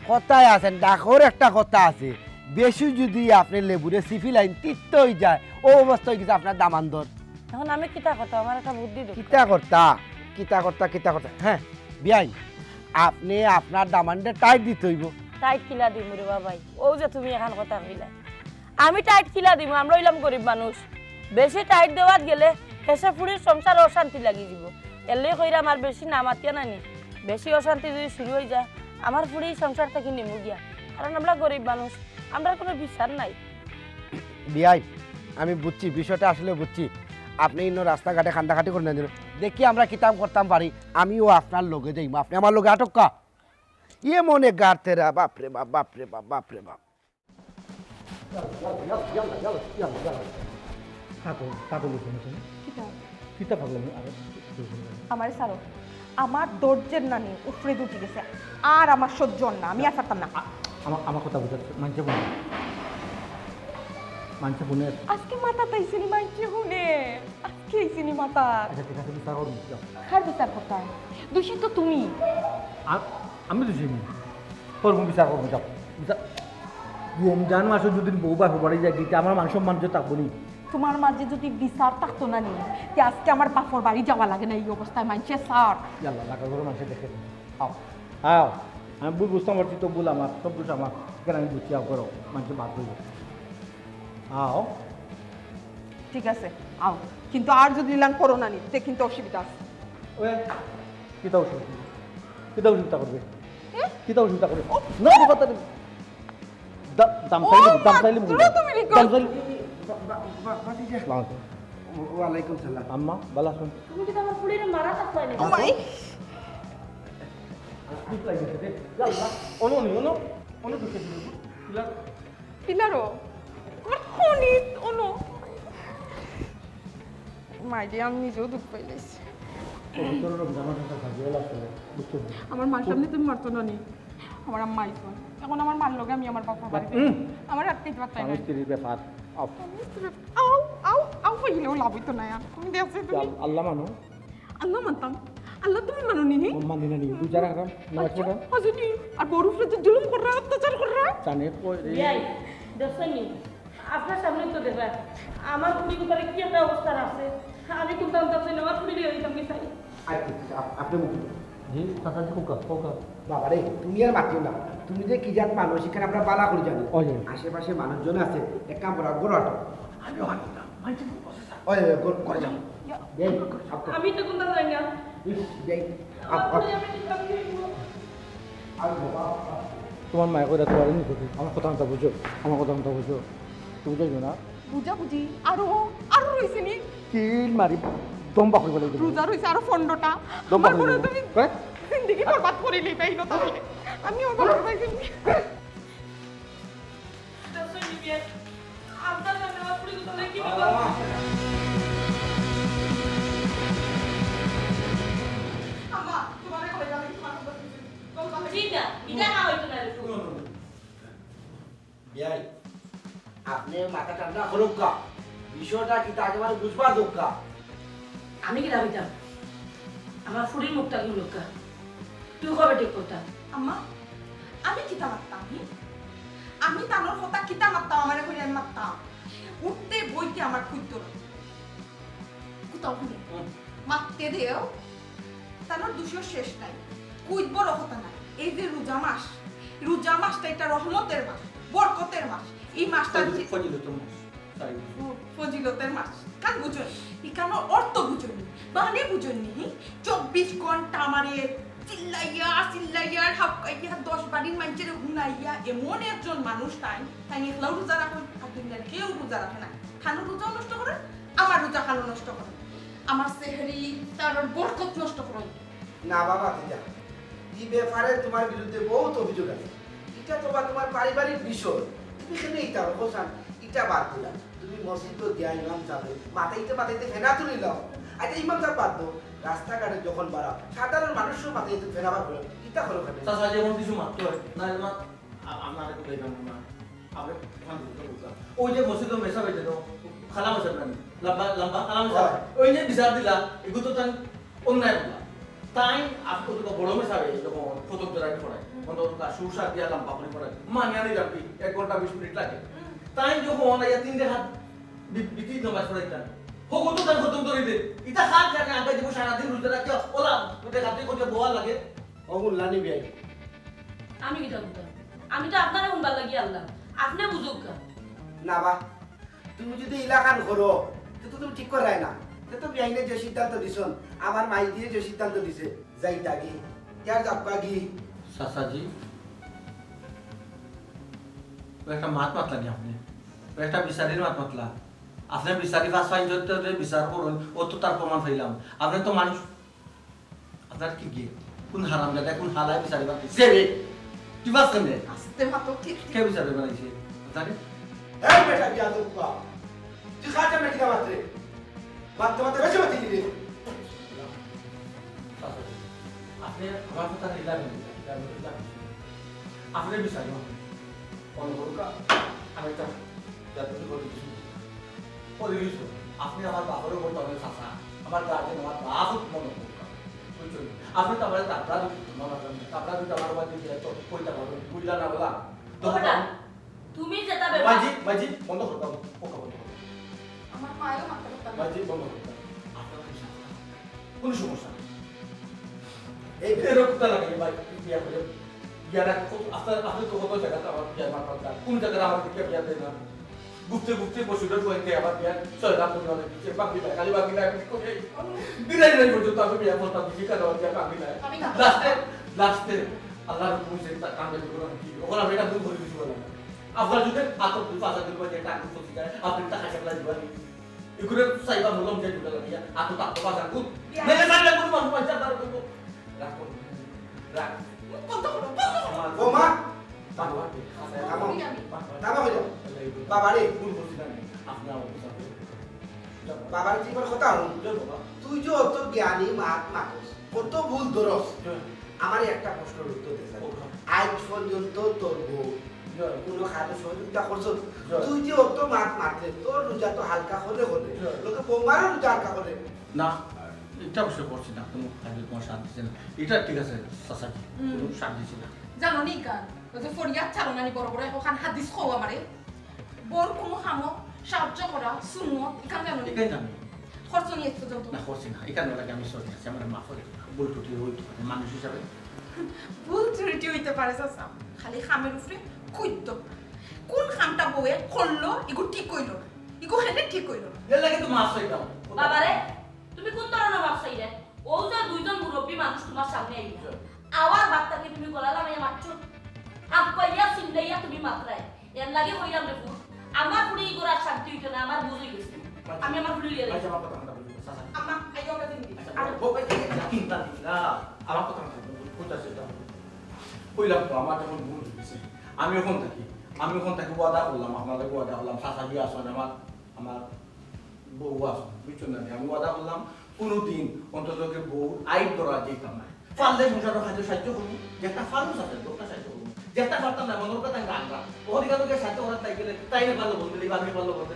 কথায় আছে, ডাকর একটা কথা আছে, বেশি যুদি আপনে লেবুরে চিপিলাইন, তিতা অইযায়, অউ অবস্থা অইগেছে আপনার দামান্দর। এখন আমি কিতা করতাম, আমার একটা বুদ্ধি দেউক্কা। কিতা করতা, কিতা করতা, কিতা করতা? হ্যাঁ, বিয়াইন, আপনে আপনার দামান্দরে tight দিতে অইবো। Tight কিলা দিমু রে বাবাই? অউ যে তুমি এখান কথা কইলায়, আমি tight কিলা দিমু? আমরা অইলাম গরিব মানুষ, বেশি tight দেওয়াত গেলে হেষে ফুড়ির সংসারো অশান্তি লাগি যিবো। এরলাগি কইরাম আর বেশি না মাতিয়া নানি, বেশি অশান্তি যুদি শুরু অইযায়, আমার ফুড়ি সংসার থাকি নিমু গিয়া, কারণ আমরা গরিব মানুষ, আমরার কুনু বিচার নাই। বিয়াইন, আমি বুঝছি, বিষয়টা আসলে বুঝছি। আপনে ইনো রাস্তাঘাটে কান্দাকাটি করইন না, দেখি আমরা কিতা করতাম পারি, আমিও আপনার লগে যাইমু, আপনে আমার লগে আউক্কা। ইয়ে মনে গাড়তেরা, বাপ রে বাপ, বাপ রে বাপ, বাপ রে বাপ। ইয়াল্লা, ইয়াল্লা, ইয়াল্লা, ইয়াল্লা, ইয়াল্লা, ইয়াল্লা। পাগল, পাগল অইছো না তুমি? কিতা? কিতা পাগলামি? আরে, আমারে ছাড়ো। আমার ধৈর্যের নানি উপরে উঠি গেছে। আর আমার সহ্য অর না, আমি আর পারতাম না। আ-, আমার, আমার কথা বুঝাচ্ছে, মানষে হুনে। মানষে হুনে। আজকে মাথাত আইছে নি মানষে হুনে। আজকে আইছে নি মাথাত। আচ্ছা, ঠিক আছে, বিচার করমু, যাও। কার বিচার করতায়? দোষী তো তুমি। আ-, আমি দোষী নি? করমু বিচার, করমু, যাও। বিচার। রমজান মাসো যুদি বউ বাপর বাড়ি যায়, গিয়া আমার মান সম্মান যে থাকবো নি? তোমার মাঝে যুদি বিচার থাকতো না নি, তে আজকে আমার বাপর বাড়ি যাওয়া লাগে না এই অবস্থায়, মানষে ছাড়। ইয়াল্লা, লাগা ঘরো মানষে দেখে। আও, আও। আমি ভুল বুঝতাম পারছি তো, ভুল আমার, সব দোষ আমার। কেন আমি বুঝছি, আও করো, মানষে বাদ অইবো। আও। ঠিক আছে, আও। কিন্তু আর যুদি ইলান করো না নি, তে কিন্তু অসুবিধা আছে। ওই, কিতা অসুবিধা? কিতা অসুবিধা করবে? এ? কিতা অসুবিধা করবে? ও, না, ও। কথা নেই। দা-, দাম ও, চাইলে, দাম চাইলে, মাত্র তুমি রিকল। দাম চাইলে। বা-, বা-, বা-, বাতিজা। আসসালামু আলাইকুম। ওয়ালাইকুম সালাম। আম্মা, ভালা আছইন? তুমি কিতা আমার ফুড়িরে মারা থাকবায় নি? ও মাই। দুখ লাগে রে। ইয়াল্লা। অনু, অনু, অনু। অনু দুখ লাগে। পিলারো। কখনই অনু। মাইরে, আমি নিজেও দুখ পাইলাইছি। তোর রমজান মাসটা ভাগিয়ে লাগছে, বুঝছো? আমার মার সামনে তুমি মারতো না নি। আমার আম্মা আইছইন। এখন আমার মার লগে আমি আমার বাপর বাড়ি যাই। হুম। আমার আর কিছু পারতাই স্বামী না। স্ত্রীর ব্যাপার। আও। স্বামী স্ত্রীর ব্যাপার। আও, আও, আও, হইলেও লাভ অইতো না আর। তুমি দেখছো তুমি? আল-, আল্লাহ মানো। আল্লাহ মানতাম। আল্লাহ তুমি মানো নি? মানি না নি? রোজা রাখরাম, নামাজ আচ্ছা, পড়রাম। আচ্ছা নি? আর বউর উপরে যে জুলুম কররা, অত্যাচার কররা। জানে কই রে? বিয়াই, দেখছো নি? আপনার সামনে তো দেখরা, আমার ফুড়ি কুনটার কি একটা অবস্থা আছে। আমি কুনটা আনতাম চাই না, আমার ফুড়ি লিয়ে দিতাম কি চাই। আচ্ছা, আচ্ছা, আপ-, আপনি মুখ জি, চাচা জি, কউক্কা, কউক্কা। বাবা রে, তুমি আর মাতিও না। তুমি যে কি জাত মানুষ, ইখান আমরা ভালা করি জানি। ওই, ওই। আশেপাশে মানুষজন আছে, এক কাম করো, ঘরো আটো। আমিও হাঁটবো না, মানষে ভুল বুঝে স্যার। ওই, ওই, ঘর-, ঘরে যাও। ইয়া। বেই, আপ করো। আমি তো কুনটা জানি না। ইস, বেই, আপ, আমার আপ। ফুড়ি আমি দিতাম কি? আর বাবা, আপ। তোমার মায়ে কইরা তোমার এমনি করবে। আমার কথা মতো বুঝো, আমার কথা মতো বুঝো। তুমি যাইবে না? বুঝাবুঝি আরো, আরো রইছে নি? কিল মারি দম বার করি বলে দিবো। রোজা রইছে আরো পনেরোটা। দম বার করি বলে দিবো। তুমি করে? জিন্দেগি বরবাদ করি লইবা, এই কথা বলে। আমি ওর বাপর বাড়ি যাইমু। আম্মা, তোমারে কইলাম, আমি তোমার কথা বুঝি। জি না, ইটা না অইতো না রে। বিয়াই, আপনে মাথা ঠান্ডা করউক্কা, বিষয়টা কিতা একেবারে বুঝবার দেউক্কা। আমি কিতা কইতাম? আমার ফুড়ির মুখটা খুলউক্কা। তুই কবে ঠিক কথা? আম্মা, আমি কিতা মাততাম, হুম? আমি তানর কথা কিতা মাততাম, আমারে কইলে আমি মাততাম। উঠতে বইতে আমার খুদ্দ। কোথাও হুনি। হুম। মাততে দেও, তানর দুষর শেষ নাই। কইত বড় কথা নাই। এই যে রোজা মাস, রোজা মাসটা এটা রহমতের মাস, বরকতের মাস। এই মাসটা ফজি-, যে ফজিলতের মাস। Sorry। ফ-, ফজিলতের মাস। কান বুঝইন? ইখানর অর্থ বুঝইন নি? মানে বুঝইন নি? চব্বিশ ঘন্টা আমারে চিল্লাইয়া, চিল্লাইয়া, হাউকাইয়া, দশ বাড়ির মানষরে হুনাইয়া, এমন একজন মানুষ তাইন, তাইন একলাও রোজা রাখইন, আর দুনিয়ার কেউ রোজা রাখে না। তানর রোজাও নষ্ট করইন, আমার রোজা খানো নষ্ট করইন, আমার সেহরি, ইফতারর বরকত নষ্ট করইন। না বাবা, ভাতিজা, ই ব্যাপারে তোমার বিরুদ্ধে বহুত অভিযোগ আছে। ই ইটা তো বা তুমার পারিবারিক বিষয়, তুমি কেনে ইতা করো, হোসান? ইটা বাদ দিলাম, তুমি মসজিদো গিয়া ইমাম সাবে মাতাইতে মাতাইতে ফেনা তুলিলাও। আচ্ছা, ইমাম সাব বাদ দেও, রাস্তাঘাটে যখন বারও, সাধারণ মানুষও মাতাইতে ফেনা বার করো, ইতা করো কেনে? চাচা, যেমন কিছু মাততে হয়, না, না, আ-, আপনারে বুঝাইতাম না। আপনে ওখান থেকে বুঝলাম। ওই যে মসজিদর মেসাবে যেন কালাম আছে না, লম্বা, লম্বা কালাম আছে। হয়। ওই যে বিচার দিলা, এগুলো তো তাই অন্যায় করলা। তাই আপনি তো বড় মেসাবে যখন প্রথম জোড়াকে পড়ায়, মনে তো সুর সার দিয়া লম্বা করে পড়ায়। মানিয়া নিলাম কি, এক ঘন্টা বিশ মিনিট লাগে। তাই যখন আইয়া তিন রেকাত বি-, বিতির নামাজ পড়াইতাম, হগু তো তাই খতম করে দে। ইটা হাত জানে আগে দিব সারাদিন রোজা রাখে, ওলা, ওটা খাতে করে বওয়া লাগে। ও মোল্লা নি বিয়াই। আমি কিতা বুঝতাম? আমি তো আপনারে হুনবার লাগি আনলাম, আপনে বুঝুক্কা। না বা, তুমি যদি ইলাখান করো, তে তো তুমি ঠিক করায় না। তে তো বিয়াইনে যে সিদ্ধান্ত দিছন, আমার মাই দিয়ে যে সিদ্ধান্ত দিছে, যাই তাগি, ইয়ার যাবগি। চাচাজি, ও একটা মাত মাতলা নি আপনে? ও একটা বিচারির মাত মাতলা। আপনে বিচারি পাঁচ পাঁচ জন তো বিচার করুন, ও তো তার প্রমাণ পাইলাম। আপনে তো মানুষ আপনার কি গিয়ে? কোন হারামজাদা, কোন হালায় বিচারে বানাইছে রে? তুই বাস কেমনে? আস্তে মাতো কি? কে বিচারে বানাইছে? জানে? এই বেটা, বিয়াদব বাপ। তুই কার সামনে কিতা মাতরে? মাততে মাততে বেশি মাতি দিলি। আপনে আমার কথা নিলাম, নিলাম, নিলাম। আপনে বিচারে বানাইছে। মনে করুক্কা, আমি একটা জাদুরি করে দিছি। করে দিছো। আপনে আমার বাপেরও বলতে হবে চাচা। আমার গার্জেন, আমার বাপ মনে করুক্কা। বুঝছো? আপনে তো আমার তাবড়া দিতে, মনে করেন, তাবড়া দিতে আমার বাড়ি দিয়ে তো কইতে পারো, বুঝলা না বলা? তো ওটা, আমি তুমি যেটা ব্যাপার মাঝি, মাঝি, বন্ধ করতাম। ওকে, বন্ধ করতাম। আমার মায়েরও মাথা ব্যথা। মাঝি, বন্ধ করতাম। আপনার কি সাথে? কোনো সমস্যা নেই। এই এরকম তো লাগে ভাই, বিয়া করে। বিয়া রাখ, আপনার, আপনি তো কত জায়গা তো আমার বিয়া মারফত যায়। কোন জায়গায় আমার দিকে বিয়া দেয় না? ঘুরতে ঘুরতে বসুরের কয়েকটা আবার বিয়া, ছয় লাখ পনেরো হাজার দিচ্ছে, বাকি নাই, খালি বাকি নাই, আমি কি করি? দিলাই নাই পর্যন্ত আমি বিয়া করতাম, দিছি কেন আমার বিয়া বাকি নাই? আমি না। লাস্টে, লাস্টে আল্লাহর হুকুম হইছে, তা কামে দিব না কি? ওখানে আমি এটা ভুল করে দিছি বলে না। আপনার যদি আতর দুই পাঁচ হাজার রুপা দিয়ে টাকা করতে যায়, আপনি টাকা সাপ্লাই দিবেন। এগুলো চাইবা মলম যে দুটো লাগিয়া, আর তো তার তো বাজার গুণ। বিয়া। মেলে চাইলে কোনো মানুষ পয়সা দাঁড় করবো। রাখো, রাখ। মুখ বন্ধ করো, বন্ধ করো। আমার বৌমা। বাবা, থামো। আমি, আমি। থামো হইল। বাবা রে। ভুল করছি না আমি। আপনি আমার বুঝাতে। বাবার জীবন কথা হুন। জয় বাবা। তুই যে অত জ্ঞানী মাত মাতস, কত ভুল ধরস। জয়। আমার একটা প্রশ্নর উত্তর দে স্যার। ওকে। আজ পর্যন্ত তোর বউ জয়। কোনো কাজে সহযোগিতা করছস? জয়। তুই যে অত মাত মাতলে, তোর রোজা তো হালকা করে করে। জয়। লোকে বৌমারও রোজা হালকা করে। না, এটা অবশ্য করছি না, কোনো কাজে তোমার সাথ দিছে না। এটা ঠিক আছে, চাচাজি, হুম। কোনো সাথ দিছি না। জানো নি কান, ওই যে ফরিয়াদ ছাড়ো না নি বড় বড়, ওখান হাদিস কও আমারে। বউর কোনো কামো সাহায্য করা, সুন্নত, ইখান জানো নি? ইখান জানি। খরচ নিয়ে এসছো যত। না, করছি না, ইখান লাগে আমি সরি আছি, আমার মাফ করে দিন। ভুল ত্রুটি হইতে পারে, মানুষ হিসাবে। ভুল ত্রুটি হইতে পারে, চাচা। খালি কামের উপরে খুদ্দ। কোন কামটা বউয়ে করলো, ইগু ঠিক হইল না। ইগু কেনে ঠিক হইল না। এর লাগে তো মাফ চাইতাম। বাবারে, তুমি কোন ধরনের মাফ চাইলে? ও যে দুইজন মুরব্বী মানুষ তোমার সামনে আইলা। জি। আওয়ার বার্তাকে তুমি গলা লাগাইয়া মারছো। হাত পাইয়া চিল্লাইয়া তুমি মাতরায়। এর লাগে কইলাম রে ফুল, আমার ফুড়ি ই ঘরো আর শান্তি হইতো না, আমার বুঝ হই গেছে। আমি আমার ফুড়ি লিয়ে আচ্ছা, যাই। আমার কথা, কথা বলবো, চাচা। আম্মা, আইও আমরা দিন দিন। আচ্ছা, আর বউ, বউ, এই, এই, এই, চিন্তা নেই, না, আমার কথা, কথা বলবো, কোনটা সেটা বলবো। কইলাম তো, আমার যখন ভুল হয়ে গেছে, আমি ওখান থাকি, আমি ওখান থাকি ওয়াদা করলাম, আপনার লগে ওয়াদা করলাম, চাচা দিয়ে আসুন, আমার, আমার বউ আসুন, বুঝছেন না? আমি ওয়াদা করলাম, কোনোদিন অন্তত ওকে বউ আইব ধরা যেতাম না। পারলে সংসারর কাজে সাহায্য করবো, যেটা পারুস আছে, ওটা সাহায্য করবো। যেটা পারতাম না, মনের কথা আমি রাখলাম। ওর দিকে তোকে সাহায্য করার তাই গেলে, তাই না পারলো বলতে, এই বাদ পারলো বলতে,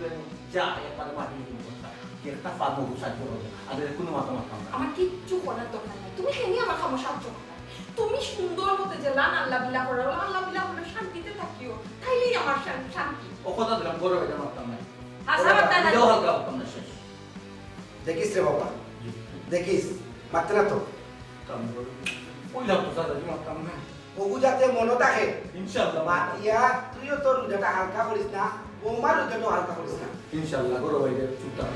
যা, একবারে মাটি নিয়ে বলতাম। যেটা পারবো, ও সাহায্য করবো। আর এর কোনো মাথা মারতাম না। আমার কিচ্ছু করার দরকার নাই। তুমি কেনে আমার কামো সাহায্য করো না। তুমি সুন্দর মতো যে লান আল্লাহ বিলা করো, আল্লাহ বিলা করে শান্তিতে থাকিও। তাইলেই আমার শান-, শান্তি। ও কথা দিলাম, গরু এটা মারতাম না। হাসা মারতাম না। এটাও হালকা মারতাম না, শেষ। দেখিস রে বাবা, জি। দেখিস, মারতে না তো। কাম করো। ওই লাভ তো স্যার, আমি মারতাম না। ওগু যাতে মনো থাকে। ইনশাআল্লাহ। মাতিয়া, তুইও তোর রোজাটা হালকা করিস না, বৌমার রোজাটাও হালকা করিস না। ইনশাআল্লাহ, গরু ভাই, চুপ থাক।